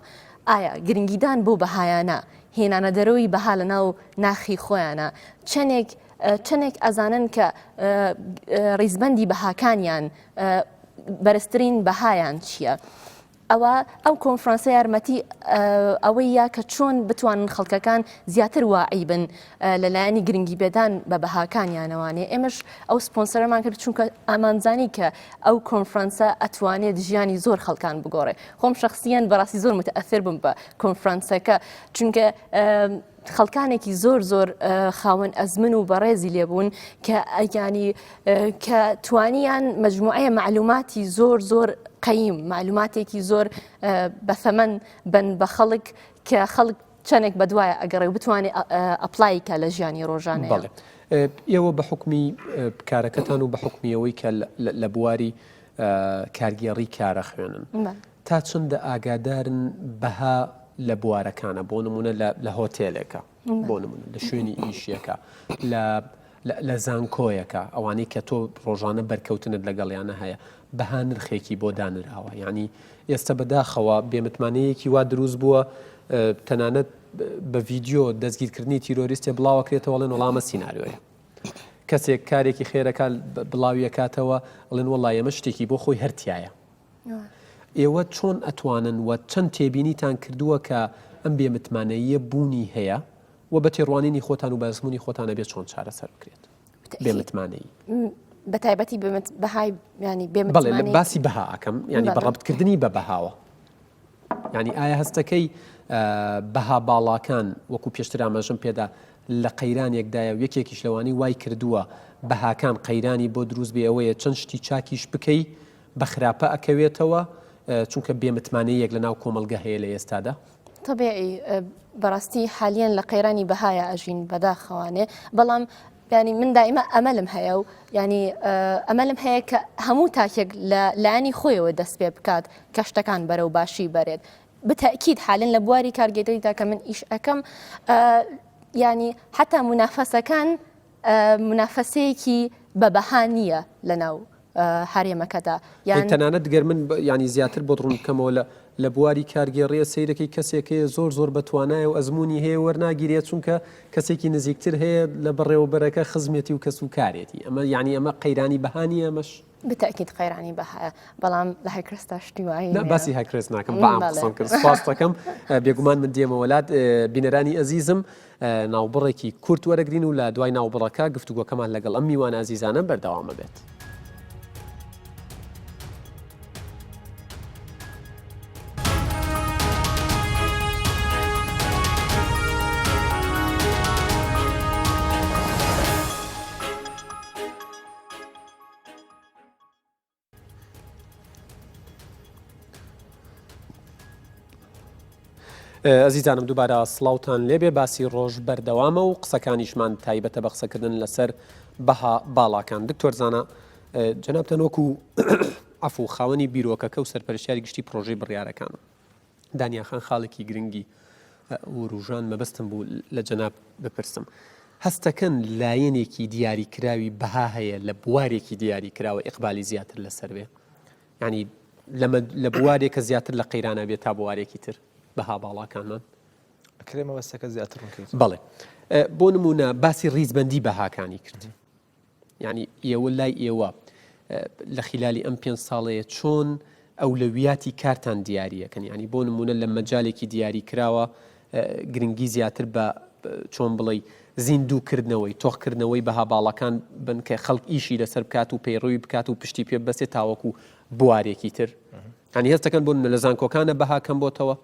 ئایا گرنگیدان بۆ بەهایانە هێنانە دەرەوەی بەها لە ناو ناخی خۆیانە چەندێک چەندێک ئەزانن کە ڕیزبەندی بەهاکانیان بەرزترین بەهایان چییە؟ ئەوە ئەو کۆنفرانسە یارمەتی ئەوەی یا کە چۆن بتوانن خەڵکەکان زیاتر واعی بن لەلایەنی گرنگی پێدان بە بەهاکانیانەوانێ ئێمەش ئەو سپۆنسەرەمان کرد چونکە ئامانزانی کە ئەو کۆنفرانسە ئەتوانێت ژیانی زۆر خەڵکان بگۆڕێ خۆم شخصیان بەڕاستی زۆر متەئەسر بووم بە کۆنفرانسەکە چونکە خەڵکانێکی زۆر زۆر خاوەن ئەزمن و بەڕێزی لێبوون کە ینی کە توانیان مجموعەیە معلوماتی زۆر زۆر قەیم معلوماتێکی زۆر بەثەمەن بن بە خەڵک کە خەڵک چەندێک بەدوایە ئەگەڕێ و بتوانێت apply کە لە ژیانی ڕۆژانە بەڵێ ئێوە بە حکمی کارەکەتان و بە حکمیەوەی کە لە بواری کارگێڕی کارە خوێنن تا چەندە ئاگادارن بەها لە بوارەکانە بۆ نمونە لە هۆتێلێکە بۆ نمونە لە شوێنی ئیشیەکە لە لە زانکۆیەکە ئەوانەی کە تۆ ڕۆژانە بەرکەوتنت لەگەڵیانە هەیە بەها نرخێکی بۆ دانراوە یعنی ئێستا بەداخەوە بێمتمانەیەکی وا دروست بووە تەنانەت بە ڤیددیو دەستگیرکردنی تیرۆریستێ بڵاوەکرێتەوە ڵێن وەڵامە سینناریۆیە کەسێک کارێکی خێرەکە بڵاویەکاتەوە ئەڵێن وەڵا ئێمە شتێکی بۆ خۆی هەرتایە ئێوە چۆن ئەتوانن و چەند تێبینیتان کردووە کە ئەم بێ متمانەییە بوونی هەیە و بە تێڕوانینی خۆتان و بە ئەزموونی خۆتان ئەبێ چۆن چارەسەر بکرێت؟ بێ متمانەیی. بە تایبەتی بێ بەهای یانی بێ بەڵێ لە باسی بەها ئەکەم یانی بە ڕەبتکردنی بە بەهاوە. یانی ئایا هەستەکەی بەها باڵاکان وەکو پێشتر ئاماژەم پێدا لە قەیرانێکدایە و یەکێکیش لەوانەی وای کردووە بەهاکان قەیرانی بۆ دروست بێ ئەوەیە چەند شتی چاکیش بکەی بە خراپە ئەکەوێتەوە چونکە بێ متمانەیەک لە ناو کۆمەڵگە هەیە لە ئێستادا؟ تەبیعی بەڕاستی حالیەن لە قەیرانی بەهایە ئەژین بەداخەوانێ بەڵام ینی من دائیمە ئەمەلم هەیە و ینی ئەمەلم هەیە کە هەموو تاکێک لە لایەنی خۆیەوە دەست پێ بکات کە شتەکان بەرەو باشی بەرێت بتەکیید حالن لە بواری کارگێڕیدا کە من ئیش ئەەکەم ینی حتا منافەسەکان منافەسەیەکی بە بەها نییە لەناو هەرێمەکەدا یان تەنانەت گەر من ینی زیاتر بۆت ڕوون بکەمەوە لە لە بواری کارگێڕیە سەیرەکەی کەسێک هەیە زۆر زۆر بەتوانایە و ئەزمموی هەیە وەرناگیرێت چونکە کەسێکی نزیکتر هەیە لە بەڕێوەبەرەکە خزمێتی و کەس و کارێتی ئەمە یعنی ئەمە قەیرانی بەهانی ئەمەش. بتەئکید قەیرانی بەهایە بەڵام لە هایکرێستا شتی وای نا باسی هایکرێست ناکەم بە عام قسەم کرد سپاست دەکەم بێگومان من دێمەوە لات بینەرانی ئەزیزم ناوبڕێکی کورت وەرەگرین و لە دوای ناوبڕەکە گفتوگۆکەمان لەگەڵ ئەم میوانە ئەزیزانە بەردەوامە بێت. ئەزیزانم دووبارە سڵاوتان لێبێ باسی ڕۆژ بەردەوامە و قسەکانیشمان تایبەتە بە قسەکردن لەسەر بەها باڵاکان دکتۆر زانا جەنابتان وەکو عەفو خاوەنی بیرۆکەکە و سەرپەرشتیاری گشتی پرۆژەی بڕیارەکان دانیا خان خاڵێکی گرنگی وروژان مەبەستم بوو لە جەناب بپرسم هەستەکەن لایەنێکی دیاریکراوی بەها هەیە لە بوارێکی دیاریکراوە ئیقبالی زیاتر لەسەر بێ ینی لە بوارێکە زیاتر لە قەیرانە بێت تا بوارێکی تر بەها باڵاکانمان ئەکرێ مەبەستەکە زیاتر ڕوون کەیتەوە؟ بەڵێ بۆ نمونە باسی ڕیزبەندی بەهاکانی کرد یانی ئێوە لای ئێوە لە خیلالی ئەم پێنج ساڵەیە چۆن ئەولەویاتی کارتان دیاریەکەن ینی بۆ نمونە لە مەجالێکی دیاری کراوە گرنگی زیاتر بە چۆن بڵێ زیندووکردنەوەی تۆخکردنەوەی بەها باڵاکان بن کە خەڵک ئیشی لەسەر بکات و پەیڕەوی بکات و پشتی پێ بەسێت تاوەکو بوارێکی تر ینی هەستەکەن بۆ لە زانکۆکانە بەها کەم بۆتەوە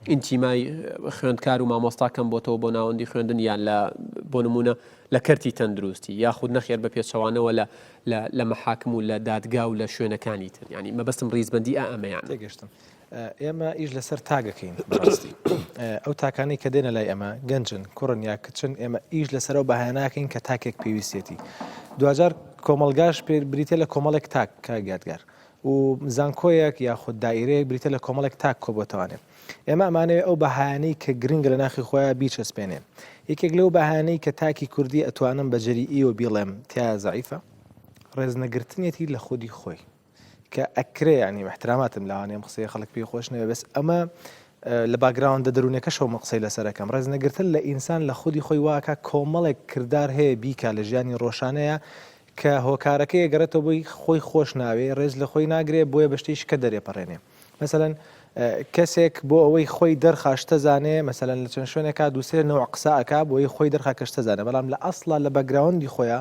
ئینتیمای خوێندکار و مامۆستا کەم بۆتەوە بۆ ناوەندی خوێندن یان لە بۆ نمونە لە کەرتی تەندروستی یاخود نەخێر بە پێچەوانەوە لە لە مەحاکم و لە دادگا و لە شوێنەکانی تر یانی مەبەستم ڕیزبەندی ئا ئەمەیان. تێگەشتم. ئێمە ئیش لەسەر تاگەکەین بەڕاستی. ئەو تاکانەی کە دێنە لای ئەمە گەنجن، کوڕن یا کچن، ئێمە ئیش لەسەر ئەو بەهایە ناکەین کە تاکێک پێویستیەتی. دواجار کۆمەڵگاش بریتیە لە کۆمەڵێک تاک کاک یادگار. و زانکۆیەک یاخود دائیرەیەک بریتە لە کۆمەڵێک تاک کۆبۆتەوانێ. ئێمە ئەمانەوێ ئەو بەهایانەی کە گرنگە لە ناخی خۆیا بیچەسپێنێ. یەکێک لەو بەهایانەی کە تاکی کوردی ئەتوانم بە جەریئیەوە بیڵێم تیایا زەعیفە، ڕێزنەگرتنیەتی لە خودی خۆی. کە ئەکرێ یانی ئیحتراماتم لەوانەیە ئەم قسەیە خەڵک پێی خۆش نەبێ بەس ئەمە لە background ە دەروونەکەشەوە من قسەی لەسەر ئەکەم. ڕێزنەگرتن لە ئینسان لە خودی خۆی وا ئەکا کۆمەڵێک کردار هەیە بیکا لە ژیانی ڕۆژانەیا کە هۆکارەکەی ئەگەڕێتەوە بۆی خۆی خۆش ناوێ ڕێز لە خۆی ناگرێ بۆیە بە شتێکی کە دەرێپەڕێنێ مەسەلەن کەسێک بۆ ئەوەی خۆی دەرخا شتە زانێ مەسەلەن لە چەند شوێنێکا دووسێ نەوع قسە ئەکا بۆی خۆی دەرخا کە شتە زانێ بەڵام لە ئەسڵا لە background ی خۆیا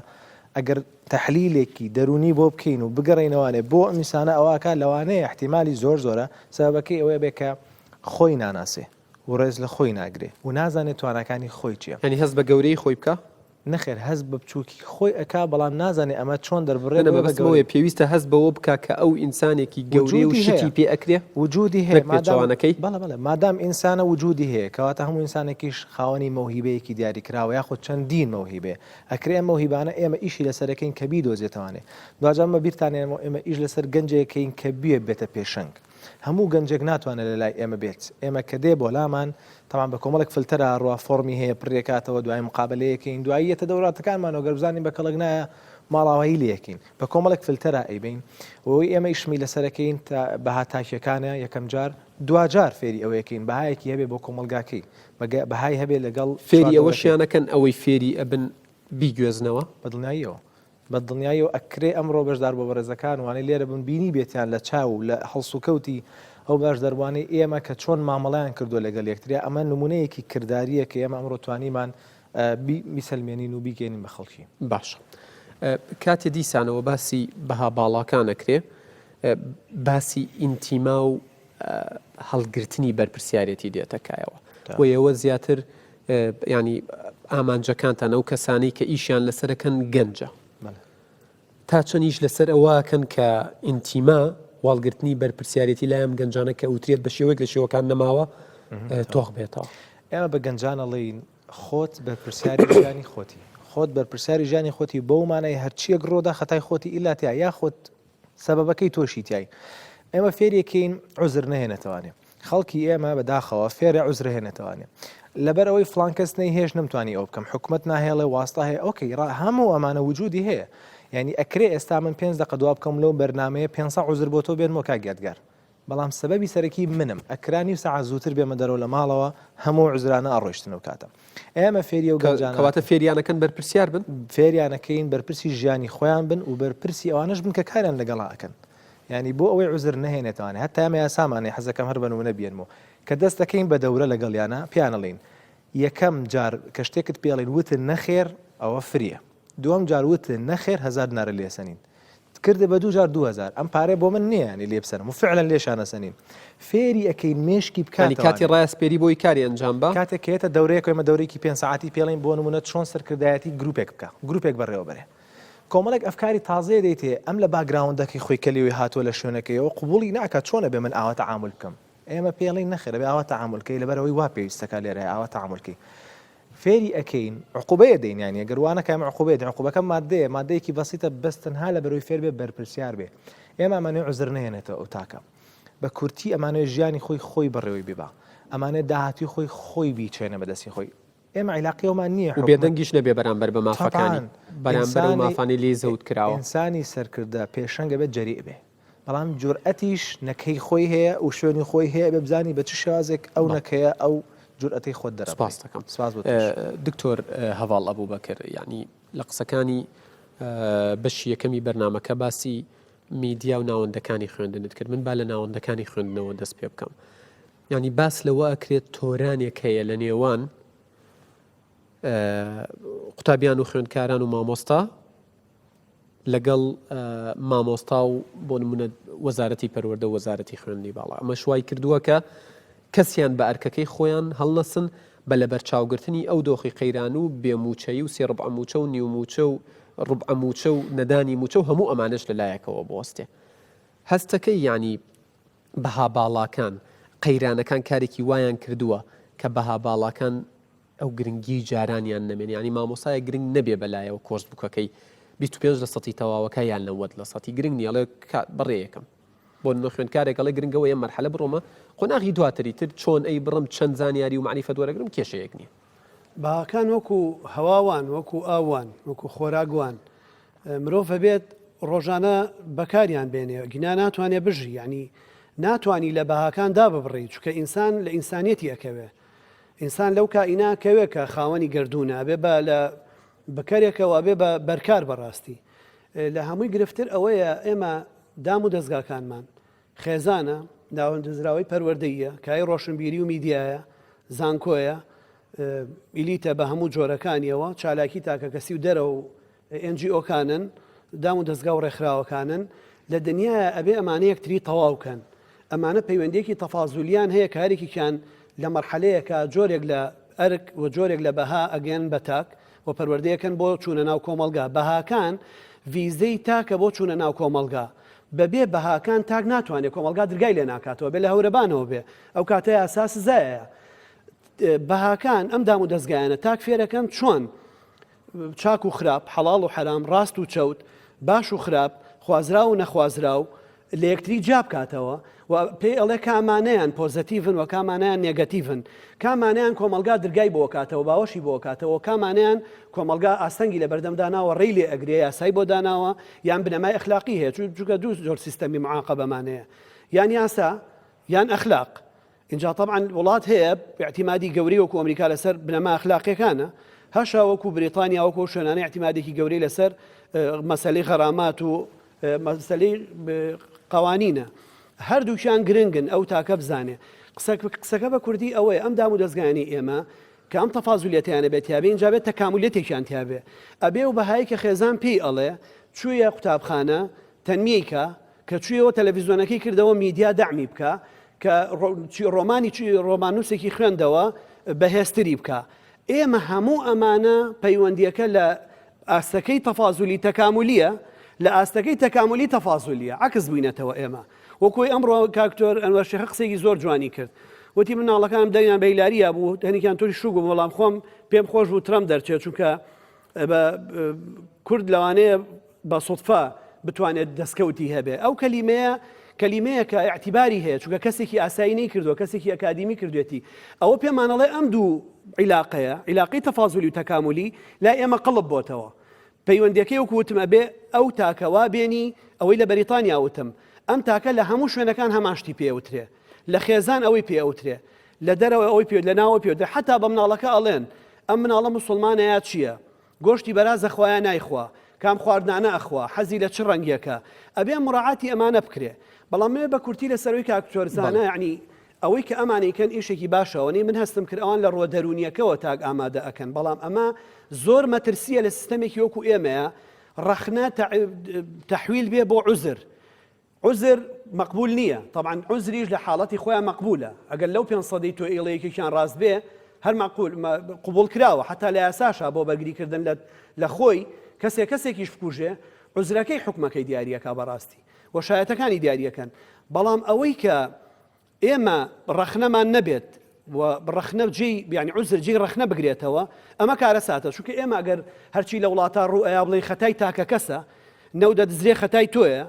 ئەگەر تەحلیلێکی دەروونی بۆ بکەین و بگەڕێینەوانێ بۆ ئەم ئینسانە ئەوە ئەکا لەوانەیە احتیمالی زۆر زۆرە سەبەبەکەی ئەوەیە بێ کە خۆی ناناسێ و ڕێز لە خۆی ناگرێ و نازانێ تواناکانی خۆی چییە. یانی هەست بە گەورەیی خۆی بکا؟ نەخێر هەست بە بچوکی خۆی ئەکا بەڵام نازانێ ئەمە چۆن دەربڕێ نە بۆیە بە مەبەستم ئەوەیە گەورەی. پێویستە هەست بەوە بکا کە ئەو ئینسانێکی گەورەیە و وجودی شتی هەیە پێ ئەکرێ وجودی هەیە نەک مادام پێچەوانەکەی. بەڵێ بەڵێ مادام ئینسانە وجودی هەیە کەواتە هەموو ئینسانێکیش خاوەنی مەوهیبەیەکی دیاریکراوە یاخود چەندین مەوهیبەیە ئەکرێ ئەم مەوهیبانە ئێمە ئیشی لەسەرەکەین کە بیدۆزێتەوانێ دواجار من بە بیرتان هێنمەوە ئێمە ئیش لەسەر گەنجێکەین کە بیە بێتە پێشەنگ هەموو گەنجێک ناتوانێت لە لای ئێمە بێت، ئێمە کە دێ بۆ لامان تەبعەن بە کۆمەڵێک فلتەرا ئەڕوا فۆڕمی هەیە پڕیەکاتەوە دوایی مقابەلەیەکەین دوایی یەتە دەوراتەکانمانەوە گەر بزانین بە کەڵک نایە ماڵاوایی لێ ئەکەین بە کۆمەڵێک فلتەرا ئەیبەین و ئەوەی ئێمە ئیشمی لەسەرەکەین تا بەها تاکیەکانە یەکەم جار دواجار فێری ئەوەیەکەین بەهایەکی هەبێ بۆ کۆمەڵگاکەی بەهای هەبێ لەگەڵ فێری ئەوەشیان ئەکەن ئەوەی فێری ئەبن بیگوێزنەوە؟ بە دڵنیاییەوە بە دڵنیاییەوە ئەکرێ ئەمڕۆ بەشداربووە بەڕێزەکان وانەی لێرە بوون بینیبێتیان لە چاو و لە هەڵسوکەوتی ئەو بەشداربووانەی ئێمە کە چۆن مامەڵەیان کردووە لەگەڵ یەکتریا ئەمە نموونەیەکی کردارییە کە ئێمە ئەمڕۆ توانیمان بیسەلمێنین و بیگەیەنین بە خەڵکی. باشە کاتێ دیسانەوە باسی بەها باڵاکان ئەکرێ باسی ئینتیما و هەڵگرتنی بەرپرسیارێتی دێتە کایەوە و ئێوە زیاتر ینی ئامانجەکانتان ئەو کەسانەی کە ئیشیان لەسەرەکەن گەنجە تا چەندیش لەسەر ئەوەکەن کە ئینتیما واڵگرتنی بەرپرسیارێتی لایم گەنجانە کە ئەوترێت بە شێوەیەک لە شێوەکان نەماوە تۆخ بێتەوە. ئێمە بە گەنجانە ڵێین خۆت بەرپرسیاری ژیانی خۆتی خۆت بەرپرسیاری ژیانی خۆتی بەو مانای هەرچیەک ڕۆدا خەتای خۆتی ئیلا تیا یاخود سەبەبەکەی تۆشی تیای. ئێمە فێریەکەین عوزر نەهێنێتەوانێ. خەڵکی ئێمە بە داخەوە فێرە عوزر هێنێتەوانێ. لەبەر ئەوەی فڵان کەس نەیهێشت نەمتوانی ئەوە بکەم، حکومەت ناهێڵێ، واستە هەیە، okay ڕا هەموو ئەمانە وجودی هەیە. یانی ئەکرێ ئێستا من پێنج دەقە دوا بکەم لەو بەرنامەیە 500 عوزر بۆ تۆ بێنمەوە کاک یادگار. بەڵام سەبەبی سەرەکی منم ئەکرا نیو سەعات زووتر بێمە دەرەوە لە ماڵەوە هەموو عوزرانە ئەڕۆیشتن ئەو کاتە ئێمە فێری ئەو گەنجانە کەواتە فێریانەکەن بەرپرسیار بن؟ فێریانەکەین بەرپرسی ژیانی خۆیان بن و بەرپرسی ئەوانەش بن کە کاریان لەگەڵا ئەکەن یانی بۆ ئەوەی عوزر نەهێنێتەوانێ هەتا ئێمە یاسامان هەیە حەزەکەم هەر بە نمونە بێنمەوە کە دەست دەکەین بە دەورە لەگەڵیانە پێیان ئەڵێین یەکەم جار کە شتێکت پێ ئەڵێین وتت نەخێر ئەوە فریە دووەم جار وتت نەخێر هەزار دینارە لێ سەنین کردە بە دوو جار 2000 ئەم پارەیە بۆ من نییە ینی لێ بسەنم و فعلا لێشان ئەسەنین فێری ئەکەین مێشکی یانی کاتی بکاتەوانێ ڕایەسپێری بۆی کاری ئەنجام بە. کاتێک کە یەتە دەورەیەک ئێمە دەورەیەکی پێنج سەعاتی پێڵین بۆ نمونە چۆن سەرکردایەتی گروپێک بکە گروپێک بەڕێوە بەرێ کۆمەڵێک ئەفکاری تازەیە دەیتێ ئەم لە background ەکەی خۆی کە لێوی هاتووە لە شوێنەکەیەوە قبوڵی ناکات چۆن ئەبێ من ئاوا تەعامول بکەم ئێمە پێڵین نەخێر ئەبێ ئاوا تەعامول کەی لەبەرئەوەی وا پێویستەکە لێرە ئاوا تەعامول کەی فێری ئەکەین عقوبەیە دەین یانی گەر وا نەکا ئێمە عقوبەیە دەین عقوبەکە مادەیە مادەیەکی بەسیتە بەس تەنها لەبەرەوەی فێر بێ بەرپرسیار بێ ئێمە ئەمانەوێ عوزر نەهێنێتەوە ئەو تاکە بە کورتی ئەمانەوێ ژیانی خۆی خۆی بەڕێوەی ببا ئەمانەوێ داهاتوی خۆی خۆی بیچێنێ بەدەستی خۆی ئێمە عیلاقی ئەومان نییە و حکومەت بێدەنگیش نەبێ بەرامبەر بە مافەکانی تەبعەن بەرامبەر ئەو ئینسانی مافانەی لێی زەوت کراوە. ئینسانی سەرکردە پێشەنگ ئەبێت جەریء بێ بەڵام جورئەتیش نەکەی خۆی هەیە و شوێنی خۆی هەیە ئەبێ بزانی بە چ شێوازێک ئەو نەکەیە ئەو جورئەتەی خۆت دەرەبڕی. سپاست دەکەم. سپاس بۆ تۆش. دکتۆر هەڤاڵ ئەبوبەکر یانی لە قسەکانی بەشی یەکەمی بەرنامەکە باسی میدیا و ناوەندەکانی خوێندنت کرد من با لە ناوەندەکانی خوێندنەوە دەست پێ بکەم یانی باس لەوە ئەکرێت تۆرانێک هەیە لە نێوان قوتابیان و خوێندکاران و مامۆستا لەگەڵ مامۆستا و بۆ نمونە وەزارەتی پەروەردە و وەزارەتی خوێندنی باڵا ئەمەش وای کردووە کە کەسیان بە ئەرکەکەی خۆیان هەڵنەسن بە لەبەرچاوگرتنی ئەو دۆخی قەیران و بێ مووچەیی و سێ ڕبعە مووچە و نیو مووچە و ڕبعە مووچە و نەدانی مووچە و هەموو ئەمانەش لە لایەکەوە بوەستێ هەستەکەی یانی بەها باڵاکان قەیرانەکان کارێکی وایان کردووە کە بەها باڵاکان ئەو گرنگیەی جارانیان نەمێنێ یانی مامۆستایەک گرنگ نەبێ بەلایەوە course book ەکەی 25 لە سەتی تەواوەکە یان 90 لە سەتی گرنگ نیە ئەڵێ بەڕێیەکەم بۆ نمونە خوێندکارێک ئەڵێ گرنگەوە ئەم مەرحەلە بڕۆمە قۆناغی دواتری تر چۆن ئەی بڕم چەند زانیاری و مەعریفەت وەرەگرم کێشەیەک نییە. بەهاکان وەکو هەوا وان، وەکو ئاو وان، وەکو خۆراک وان، مرۆڤ ئەبێت ڕۆژانە بەکاریان بێنێ گینا ناتوانێ بژی یانی ناتوانی لە بەهاکان داببڕی چونکە ئینسان لە ئینسانیەتی ئەکەوێ ئینسان لەو کائینە کەوێ کە خاوەنی گەردوونە ئەبێ بە لە بکەرێکەوە ئەبێ بە بەرکار بەڕاستی لە هەمووی گرفتر ئەوەیە ئێمە دام و دەزگاکانمان خێزانە ناوەندزراوەی پەروەردەیە کای ڕۆشنبیری و میدیایە زانکۆیە ئیلیتە بە هەموو جۆرەکانیەوە چالاکی تاکەکەسی و دەرەوە و NGO کانن، دام و دەزگا و ڕێکخراوەکانن، لە دنیایا ئەبێ ئەمانە یەکتری تەواو کەن. ئەمانە پەیوەندیەکی تەفازولیان هەیە کە هەرێکیکیان لە مەرحەلەیەکا جۆرێک لە ئەرک و جۆرێک لە بەها ئەگەیەنن بە تاک و پەروەردەیەکەن بۆ چوونە ناو کۆمەڵگا. بەهاکان ڤیزەی تاکە بۆ چوونە ناو کۆمەڵگا. بە بێ بەهاکان تاک ناتوانێ کۆمەڵگا درگای لێ ناکاتەوە بێ لە هەورەبانەوە بێ. ئەو کاتە یاسا سزایە. بەهاکان ئەم دام و دەزگایانە تاک فێرەکەن چۆن چاک و خراپ، حەڵاڵ و حەرام، ڕاست و چەوت، باش و خراپ، خوازراو و نەخوازراو لە یەکتری جیا بکاتەوە و پێی ئەڵێ کامانەیان پۆزەتیڤن و کامانەیان نێگەتیڤن، کامانەیان کۆمەڵگا درگای بۆ ئەکاتەوە، باوەشی بۆ ئەکاتەوە و کامانەیان کۆمەڵگا ئاستەنگی لەبەردەم داناوە، ڕێی لێ ئەگرێ، یاسای بۆ داناوە یان بنەمای ئەخلاقی هەیە، چونکە دوو جۆر سیستەمی معاقەبەمان هەیە، یان یاسا یان ئەخلاق. ئینجا تەبعەن وڵات هەیە ئیعتیمادی گەورەی وەکو ئەمریکا لەسەر بنەما ئەخلاقیەکانە، هەشە وەکو بریتانیا وەکو ئەو شوێنانە ئیعتیمادێکی گەورەی لەسەر مەسەلەی غەرامات و مەسەلەی قەوانینە. هەردووکیان گرنگن ئەو تاکە بزانێ. قسەکە بە کوردی ئەوەیە ئەم دام و دەزگایانەی ئێمە کە ئەم تەفازولیەتەیان ئەبێ تیابێ ئینجا بێ تەکامولیەتێکیان تیابێ ئەبێ و بەهایی کە خێزان پێی ئەڵێ چوویە قوتابخانە تەنمیەی کا کە چوویەوە تەلەڤیزیۆنەکەی کردەوە میدیا دەعمی بکا کە ڕۆمانی ڕۆماننووسێکی خوێندەوە بەهێزتری بکا ئێمە هەموو ئەمانە پەیوەندیەکە لە ئاستەکەی تەفازولی تەکامولیە لە ئاستەکەی تەکامولی تەفازولیە عکس بووینەتەوە ئێمە وەکۆی ئەمڕۆ کاکتۆر ئەنوەر شێخە قسێکی زۆر جوانی کرد وتی مناڵەکانم دەنگیان بە هیلاریا بوو هەنێکیان تووشی شوک بوو بەڵام خۆم پێم خۆش بوو ترەمپ دەرچێت چونکە بە کورد لەوانەیە بە سوتفە بتوانێت دەستکەوتی هەبێ ئەو کەلیمەیە کەلیمەیە کە ئیعتیباری هەیە چونکە کەسێکی ئاسایی نەیکردووە کەسێکی ئەکادیمی کردوێتی ئەوە پێمانەڵێ ئەم دوو عیلاقەیە عیلاقەی تەفازولی و تەکامولی لای ئێمە قڵب بۆتەوە پەیوەندیەکەی وەکو وتم ئەبێ ئەو تاکە وا بێنی ئەوەی لە بەریتانیا وتم. ئەم تاکە لە هەموو شوێنەکان هەمان شتی پێ ئەوترێ. لە خێزان ئەوەی پێ ئەوترێ. لە دەرەوە ئەوەی پێ لە ناوەوە پێ ئەوترێ. حەتا بە مناڵەکە ئەڵێن ئەم مناڵە موسوڵمانە یا چییە؟ گۆشتی بەراز ئەخوا یا نایخوا؟ کام خواردنانە ئەخوا؟ حەزی لە چ ڕەنگێکە؟ ئەبێ مراعاتی ئەمانە بکرێ. بەڵام منێ بە کورتی لە سەرەوەی کاک دکتۆر زانا یەعنی ئەوەی کە ئەمان ئەیکەن ئیشێکی باشە ئەوەنەی من هەستم کرد ئەوان لە ڕووە دەروونیەکەوە تاک ئامادە ئەکەن بەڵام ئەمە زۆر مەترسیە لە سیستەمێکی وەکو ئێمەیە ڕەخنە تەحویل بێ بۆ عوزر عوزر مەقبول نییە طبعا عوزریش لە حاڵەتی خۆیان مەقبولە ئەگەر لەو پێ سەدەی تۆ ئیڵێ یەکێکیان ڕاست بێ هەر مەقبول قبوڵ کراوە حتا لە یاساشا بۆ بەرگریکردن لە خۆی کەسێک کەسێکیش بکوژێ عوزرەکەی حکومەکەی دیاریەکە بەڕاستی و شایەتەکانی دیاریەکەن بەڵام ئەوەی کە ئێمە ڕەخنەمان نەبێت و ڕەخنە جێی یانی عوزر جێی ڕەخنە بگرێتەوە ئەمە کارەساتە چونکە ئێمە ئەگەر هەرچی لە وڵاتە ڕوو ئەیا بڵێن خەتای تاکە کەسە نەو دەدزرێ خەتای تۆیە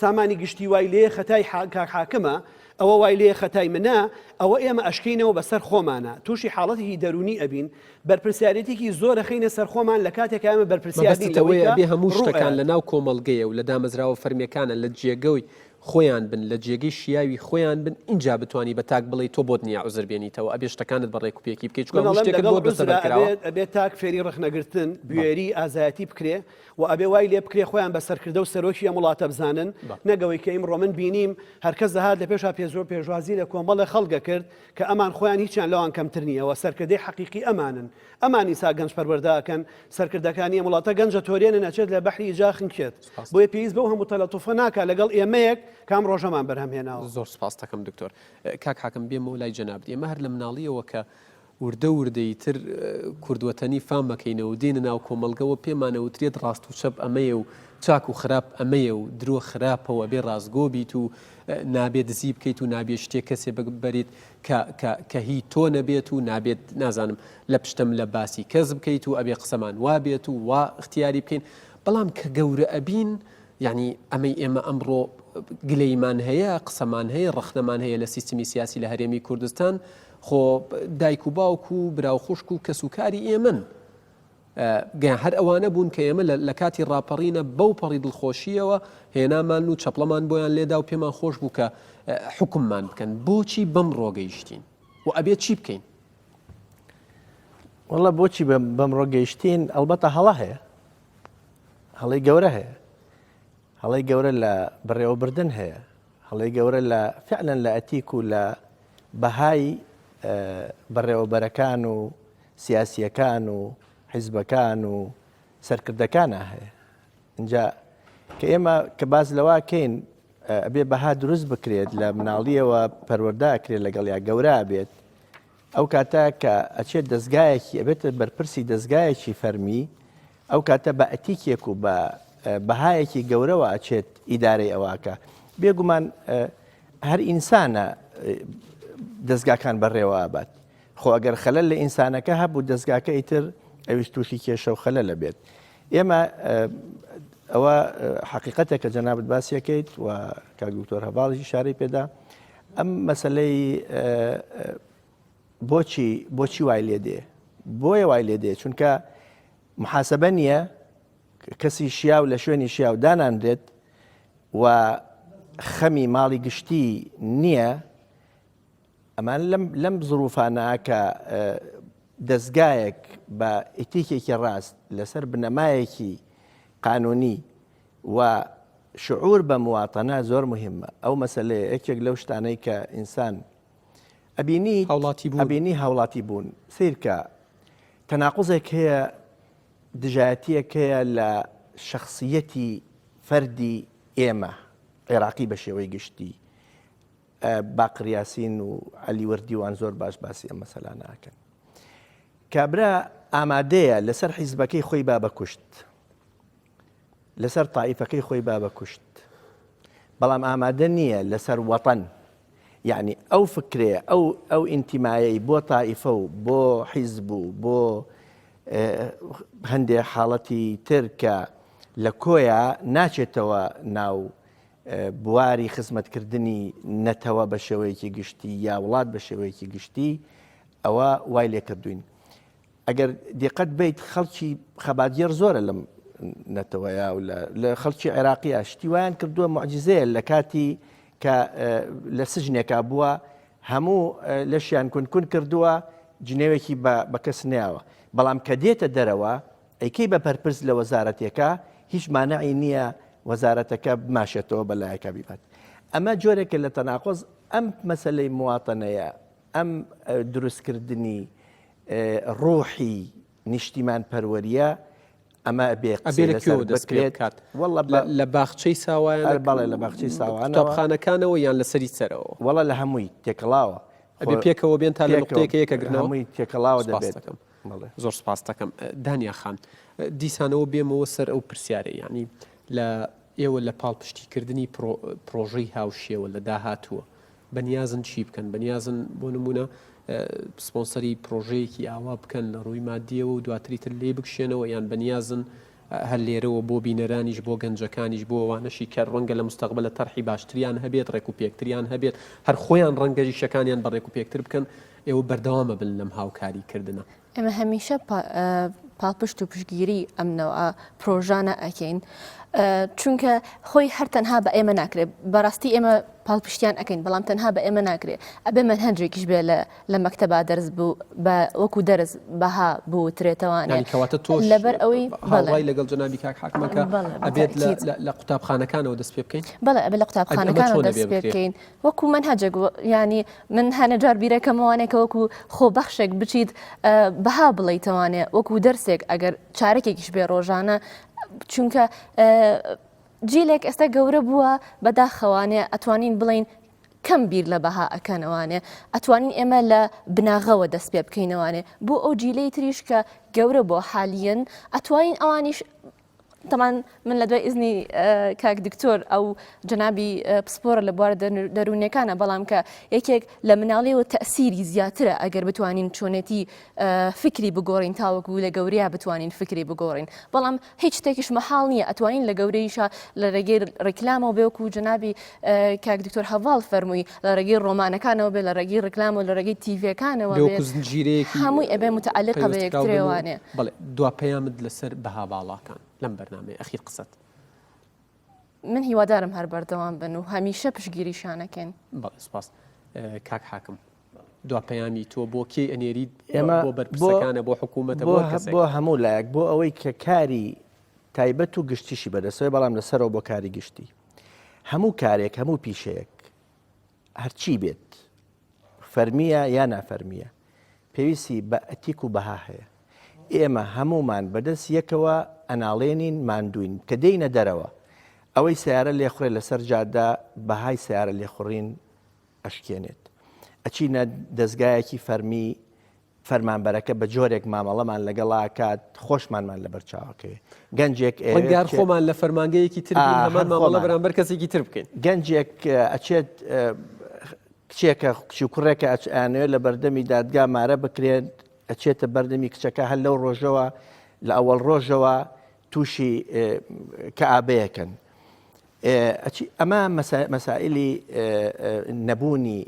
سامانی گشتی وای لێ خەتای کاک حاکمە ئەوە وای لێ خەتای منە ئەوە ئێمە ئەشکینەوە بەسەر خۆمانە تووشی حاڵەتێکی دەرونی ئەبین بەرپرسیارێتێکی زۆر ئەخەینە سەر خۆمان لە کاتێکا ئێمە بەرپرسیار نین مەبەستت لەوەی ئەوەیە کە ئەبێ هەموو ڕوو شتەکان ئەیات. لە ناو کۆمەڵگەیە و لە دامەزراوە فەرمیەکانە لە جێگەی خۆیان بن لە جێگەی شیاوی خۆیان بن ئینجا بتوانی بە تاک بڵێی تۆ بۆت نیە عوزر بێنیتەوە ئەبێ شتەکانت بە ڕێک و پێکی بکەی چونکە من هەموو ئەڵێم شتێکت لەگەڵ بۆ عوزرا دەستەبەر کراوە. ئەبێت ئەبێت تاک فێری ڕەخنەگرتن، بوێری، ئازایەتی بکرێ و ئەبێ وای لێ بکرێ خۆیان بە سەرکردە و سەرۆکی ئەم وڵاتە بزانن نەک ئەوەی کە ئیمڕۆ من بینیم هەرکەس دەهات لە پێشا پێزۆ پێشوازی لە کۆمەڵێ خەڵک ئەکرد کە ئەمان خۆیان هیچیان لەوان کەمتر نییە و سەرکردەی حەقیقی ئەمانن ئەمان ئیسا گەنج پەروەردە ئەکەن سەرکردەکانی ئەم وڵاتە گەنجە تۆرێنن ئەچێت لە بەحری ئیجا خنکێت بۆیە پێویست بەو هەموو تەلەتوفە ناکا لەگەڵ ئێمەیەک کە ئەم ڕۆژەمان بەرهەم هێناوە. زۆر سوپاست دەکەم دکتۆر. کاک حاکم بێمەوە لای جەنابت ئێمە هەر لە مناڵیەوە کە وردە وردە ئیتر کوردوەتەنی فام ئەکەینەوە و دێینە ناو کۆمەڵگەوە پێمان ئەوترێت ڕاست و چەپ ئەمەیە و چاک و خراپ ئەمەیە و درۆ خراپە و ئەبێ ڕاستگۆ بیت و نابێ دزی بکەیت و نابێ شتێک کەسێ بەریت کە کە کە هی تۆ نەبێت و نابێت نازانم لە پشتەم لە باسی کەس بکەیت و ئەبێ قسەمان وا بێت و وا اختیاری بکەین بەڵام کە گەورە ئەبین یعنی ئەمەی ئێمە ئەمڕۆ گلەیمان هەیە قسەمان هەیە ڕەخنەمان هەیە لە سیستمی سیاسی لە هەرێمی کوردستان خۆ دایک و باوک و برا و خوشک و کەس و کاری ئێمەن گەیان هەر ئەوانە بوون کە ئێمە لە کاتی ڕاپەڕینە بەو پەڕی دڵخۆشییەوە هێنامان و چەپڵەمان بۆیان لێدا و پێمان خۆش بوو کە حوکممان بکەن. بۆچی بەم ڕۆ گەیشتین و ئەبێت چی بکەین؟ وەڵا بۆچی بەم ڕۆ گەیشتین ئەڵبەتە هەڵە هەیە هەڵەی گەورە هەیە هەڵەی گەورە لە بەڕێوەبردن هەیە هەڵەی گەورە لە فعلەن لە ئەتیک و لە بەهای بەڕێوەبەرەکان و سیاسییەکان و حیزبەکان و سەرکردەکانە هەیە اینجا کە ئێمە کە باز لەوە کەین ئەبێ بەها دروست بکرێت لە مناڵیەوە پەروەردە ئەکرێت لەگەڵ یا گەورە بێت ئەو کاتە کە ئەچێت دەستگایەکی ئەبێتە بەرپرسی دەستگایەکی فەرمی ئەو کاتە بە ئەتیکێک و بە بەهایەکی گەورەوە ئەچێت ئیدارەی ئەوەکە بێگومان هەر ئینسانە دەستگاکان بەڕێوە ئەبات خۆ ئەگەر خەلەل لە ئینسانەکە هەبوو دەستگاکە ئیتر ئەویش تووشی کێشە و خەلەل ئەبێت ئێمە ئەوە حقیقەتێک کە جەنابت باسیەکەیت و کاک دکتۆر هەڤاڵیش ئیشارەی پێدا ئەم مەسلەی بۆچی بۆچی وای لێ دێ بۆیە وای لێ دێ چونکە محاسبە نییە کەسی شیاو لە شوێنی شیاو دانانرێت و خەمی ماڵی گشتی نییە ئەمان لەم لەم زروفانە کە دەستگایەک بە ئیتیکێکی ڕاست لەسەر بنەمایەکی قانونی و شعور بە مواتەنە زۆر مهمە ئەو مەسلەیە یەکێک لەو شتانەی کە ئینسان ئەبینی هاوڵاتی بوون ئەبینی هاوڵاتی بوون سیرکە تەناقوزێک هەیە دژایەتیەک هەیە لە شخصیەتی فەردی ئێمە عێراقی بە شێوەی گشتی باقر یاسین و عەلی وەردیوان زۆر باش باسی ئەم مەسەلانە ئەکەن. کابرا ئامادەیە لەسەر حیزبەکەی خۆی با بە کوشت. لەسەر تائیفەکەی خۆی با بە کوشت. بەڵام ئامادە نییە لەسەر وەتەن یعنی ئەو فکرەیە ئەو ئەو ئینتیمایەی بۆ تائیفە و بۆ حیزب و بۆ هەندێ حاڵەتی تر کە لە کۆیە ناچێتەوە ناو بواری خزمەتکردنی نەتەوە بە شێوەیەکی گشتی یا وڵات بە شێوەیەکی گشتی ئەوە وای لێکردوین ئەگەر دیقەت بیت خەڵکی خەباتگێڕ زۆرە لەم نەتەوەیە و لە خەڵکی عێراقیە شتی وایان کردووە معجزەیە لە کاتی کە لە سجنێکا بووە هەموو لەشیان کون کون کردووە جنێوێکی بە کەس نیاوە بەڵام کە دێتە دەرەوە ئەیکەی بە پەرپرس لە وەزارەتێکە هیچ مانعی نییە وەزارەتەکە بماشێتەوە بە لایەکە بیبات ئەمە جۆرێکە لە تەناقۆز ئەم مەسلەی مواتەنەیە ئەم دروستکردنی ڕوحی نیشتیمان پەروەریە ئەمە ئەبێ ئەبێ لە کوێوە دەست پێ بکات؟ وەڵا بە لە باخچەی ساوایان ئەر بەڵێ لە باخچەی ساوانەوە قوتابخانەکانەوە یان لە سەری سەرەوە؟ وەڵا لە هەمووی تێکەڵاوە. ئەبێ پێکەوە بێن تا لە نوقتەیەکە یەکەگرنەوە؟ هەمووی تێکەڵاوە سپاست دەبێت. دەکەم. بەڵێ. زۆر سپاست دەکەم. دانیا خان، دیسانەوە بێمەوە سەر ئەو پرسیارەی یانی لە ئێوە لە پاڵپشتیکردنی پرۆژەی هاوشێوە لە داهاتووە بەنیازن چی بکەن؟ بەنیازن بۆ نموونە سپۆنسەری پرۆژەیەکی ئاوا بکەن لە ڕووی مادیەوە و دواتری تر لێی بکشێنەوە یان بەنیازن هەر لێرەوە بۆ بینەرانیش بۆ گەنجەکانیش بۆ ئەوانەشی کە ڕەنگە لە مستەقبەلە تەرحی باشتریان هەبێت ڕێک و پێکتریان هەبێت هەر خۆیان ڕەنگە ئیشەکانیان بە ڕێک و پێکتر بکەن ئێوە بەردەوامە بن لەم هاوکاری کردنە؟ ئێمە هەمیشە پاڵپشت و پشتگیری ئەم نەوعە پرۆژانە ئەکەین چونکە خۆی هەر تەنها بە ئێمە ناکرێت بەڕاستی ئێمە پاڵپشتیان ئەەکەین بەڵام تەنها بە ئێمە ناکرێت ئەبێ مەنهەجێکیش بێ لە لە مەکتەبا دەرز بوو بە وەکو دەرز بەها بوترێتەوانێ کەواتە تۆ لەبەر ئەوەی هاوڕای لەگەڵ جەنابی کاک حاکمەکە ئەبێت لە قوتابخانەکانەوە دەست پێ بکەین بەڵێ ئەبێ لە قوتابخانەکانەوە دەست پێ بکەین وەکو مەنهەجێک یانی من هەنە جار بیرەکەمەوانێ کە وەکو خۆبەخشێک بچیت بەها بڵیتەوانێ وەکو دەرسێک ئەگەر چارەکێکیش بێ ڕۆژانە چونکە جیلێک ئێستا گەورە بووە بەداخەوانێ ئەتوانین بڵین کەم بیر لە بەها ئەکەنەوانێ ئەتوانین ئێمە لە بناغەوە دەست پێ بکەینەوانێ بۆ ئەو جیلەی تریش کە گەورە بۆ حالیەن ئەتوانین ئەوانیش تەبعەن من لە دوای ئیزنی کاک دکتۆر ئەو جەنابی پسپۆرە لە بوارە دەروونیەکانە بەڵام کە یەکێک لە مناڵیەوە تەسیری زیاترە ئەگەر بتوانین چۆنێتی فکری بگۆڕین تاوەکو لە گەورەیە بتوانین فکری بگۆڕین بەڵام هیچ شتێکیش مەحاڵ نییە ئەتوانین لە گەورەیشە لە ڕێگەی ڕیکلامەوە بێ وەکو جەنابی کاک دکتۆر هەڤاڵ فەرمووی لە ڕێگەی ڕۆمانەکانەوە بێ لە ڕێگەی ڕیکلامەوە لە ڕێگەی تیڤەکانەوە بێ زنجیرەیەکی هەمووی ئەبێ متعلقە بە یەکترەوانێ بەڵێ دوا پەیامت لەسەر بەها باڵاکان لەم بەرنامەیە ئەخیر قسەت. من هیوادارم هەر بەردەوام بن و هەمیشە پشتگیریشیان ئەکەین. بەڵێ سوپاس کاک حاکم دوا پەیامی تۆ بۆ کێی ئەنێریت ئێمە بۆ بەرپرسەکانە بۆ حکوومەتە بۆ هەر کەسێک؟ بۆ هەموو لایەک بۆ ئەوەی کە کاری تایبەت و گشتیشی بەدەستەوەی بەڵام لەسەرەوە بۆ کاری گشتی هەموو کارێک هەموو پیشەیەک هەرچی بێت فەرمییە یا نافەرمییە، پێویستی بە ئەتیک و بەها هەیە. ئێمە هەموومان بەدەست یەکەوە ئەناڵێنین، ماندووین. کە دێینە دەرەوە، ئەوەی سەیارە لێخوڕێ لەسەر جادە، بەهای سەیارە لێخوڕین ئەشکێنێت. ئەچینە دەزگایەکی فەرمی، فەرمانبەرەکە بە جۆرێک مامەڵەمان لەگەڵا کات خۆشمانمان لەبەر چاوەکەوێ گەنجێک ئەگەر خۆمان لە فەرمانگەیەکی تر هەمان مامەڵە بەرامبەر کەسێکی تر بکەین گەنجێک ئەچێت کچێکە کچ و کوڕێکە ئەچئانەوێت لە بەردەمی دادگا مارە بکرێن ئەچێتە بەردەمی کچەکە هەر لەو ڕۆژەوە لە ئەوەڵ ڕۆژەوە تووشی کەئابەیەکەن ئەمە مەسائلی نەبوونی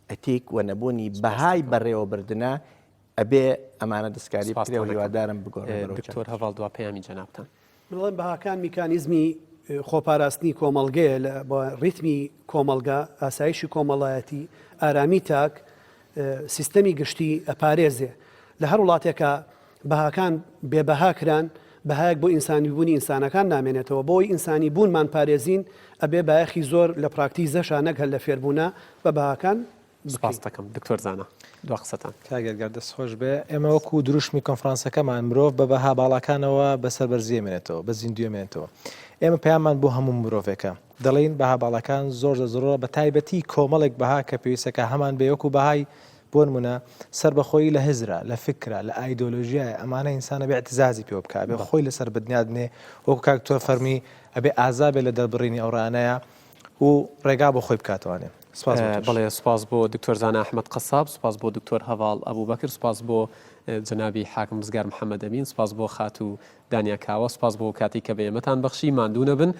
ئەتیک و نەبوونی بەهای بەڕێوەبردنە ئەبێ ئەمانە دەستکاری بکرێ و هیوادارم بگۆڕێ بەرەو چاک. دکتۆر هەڤاڵ دوا پەیامی جەنابتان. من ئەڵێم بەهاکان میکانیزمی خۆپاراستنی کۆمەڵگەیە لە بە ڕیتمی کۆمەڵگا، ئاسایشی کۆمەڵایەتی، ئارامی تاک، سیستەمی گشتی ئەپارێزێ. لە هەر وڵاتێکا بەهاکان بێ بەها کران، بەهایەک بۆ ئینسانی بوونی ئینسانەکان نامێنێتەوە. بۆ ئەوەی ئینسانی بوونمان پارێزین، ئەبێ بایەخی زۆر لە پراکتیزەشا نەک هەر لە فێربوونا بە بەهاکان بکەین. سپاست دەکەم دکتۆر زانا. دوا قسەتان. کاک ئێدگار دەست خۆش بێ. ئێمە وەکو دروشمی کۆنفرانسەکەمان مرۆڤ بە بەها باڵاکانەوە بە سەربەرزی ئەمێنێتەوە، بە زیندووی ئەمێنێتەوە. ئێمە پەیاممان بۆ هەموو مرۆڤێکە. دەڵێین بەها باڵاکان زۆر زۆر زەرورە بە تایبەتی کۆمەڵێک بەها کە پێویستە کە هەمان بێ وەکو بەهای بۆ نمونە سەربەخۆیی لە هزرە، لە فکرە، لە ئایدۆلۆژیایە، ئەمانە ئینسان ئەبێ ئیعتزازی پێوە بکا، ئەبێ خۆی لەسەر بنیات بنێ، وەکو کاک دکتۆر فەرمی ئەبێ ئازا بێ لە دەربڕینی ئەو ڕایانەیا و ڕێگا بۆ خۆی بکاتەوانێ. سپاس بۆ تۆش. بەڵێ سوپاس بۆ دکتۆر زانا ئەحمەد قەساب، سوپاس بۆ دکتۆر هەڤاڵ ئەبوبەکر، سوپاس بۆ جەنابی حاکم ڕزگار محەمەد ئەمین، سوپاس بۆ خاتوو دانیا کاوە، سوپاس بۆ ئەو کاتەی کە بە ئێمەتان بەخشی، ماندوو نەبن.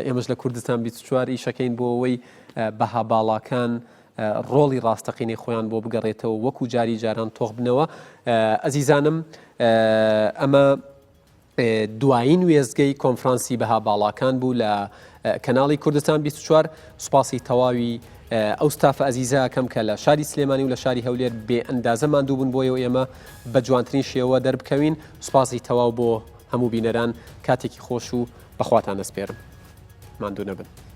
ئێمەش لە کوردستان 24 ئیشەکەین بۆ ئەوەی بەها باڵاکان ڕۆڵی ڕاستەقینەی خۆیان بۆ بگەڕێتەوە وەکو جاری جاران تۆخ بنەوە ئەزیزانم ئەمە. دوایین وێستگەی کۆنفرانسی بەها باڵاکان بوو لە کەناڵی کوردستان 24 سوپاسی تەواوی ئەو ستافە ئەزیزە ئەکەم کە لە شاری سلێمانی و لە شاری هەولێر بێ ئەندازە ماندوو بوون بۆیەوە ئێمە بە جوانترین شێوە دەربکەوین سوپاسی تەواو بۆ هەموو بینەران کاتێکی خۆش و بەخواتان ئەسپێرم ماندوو نەبن.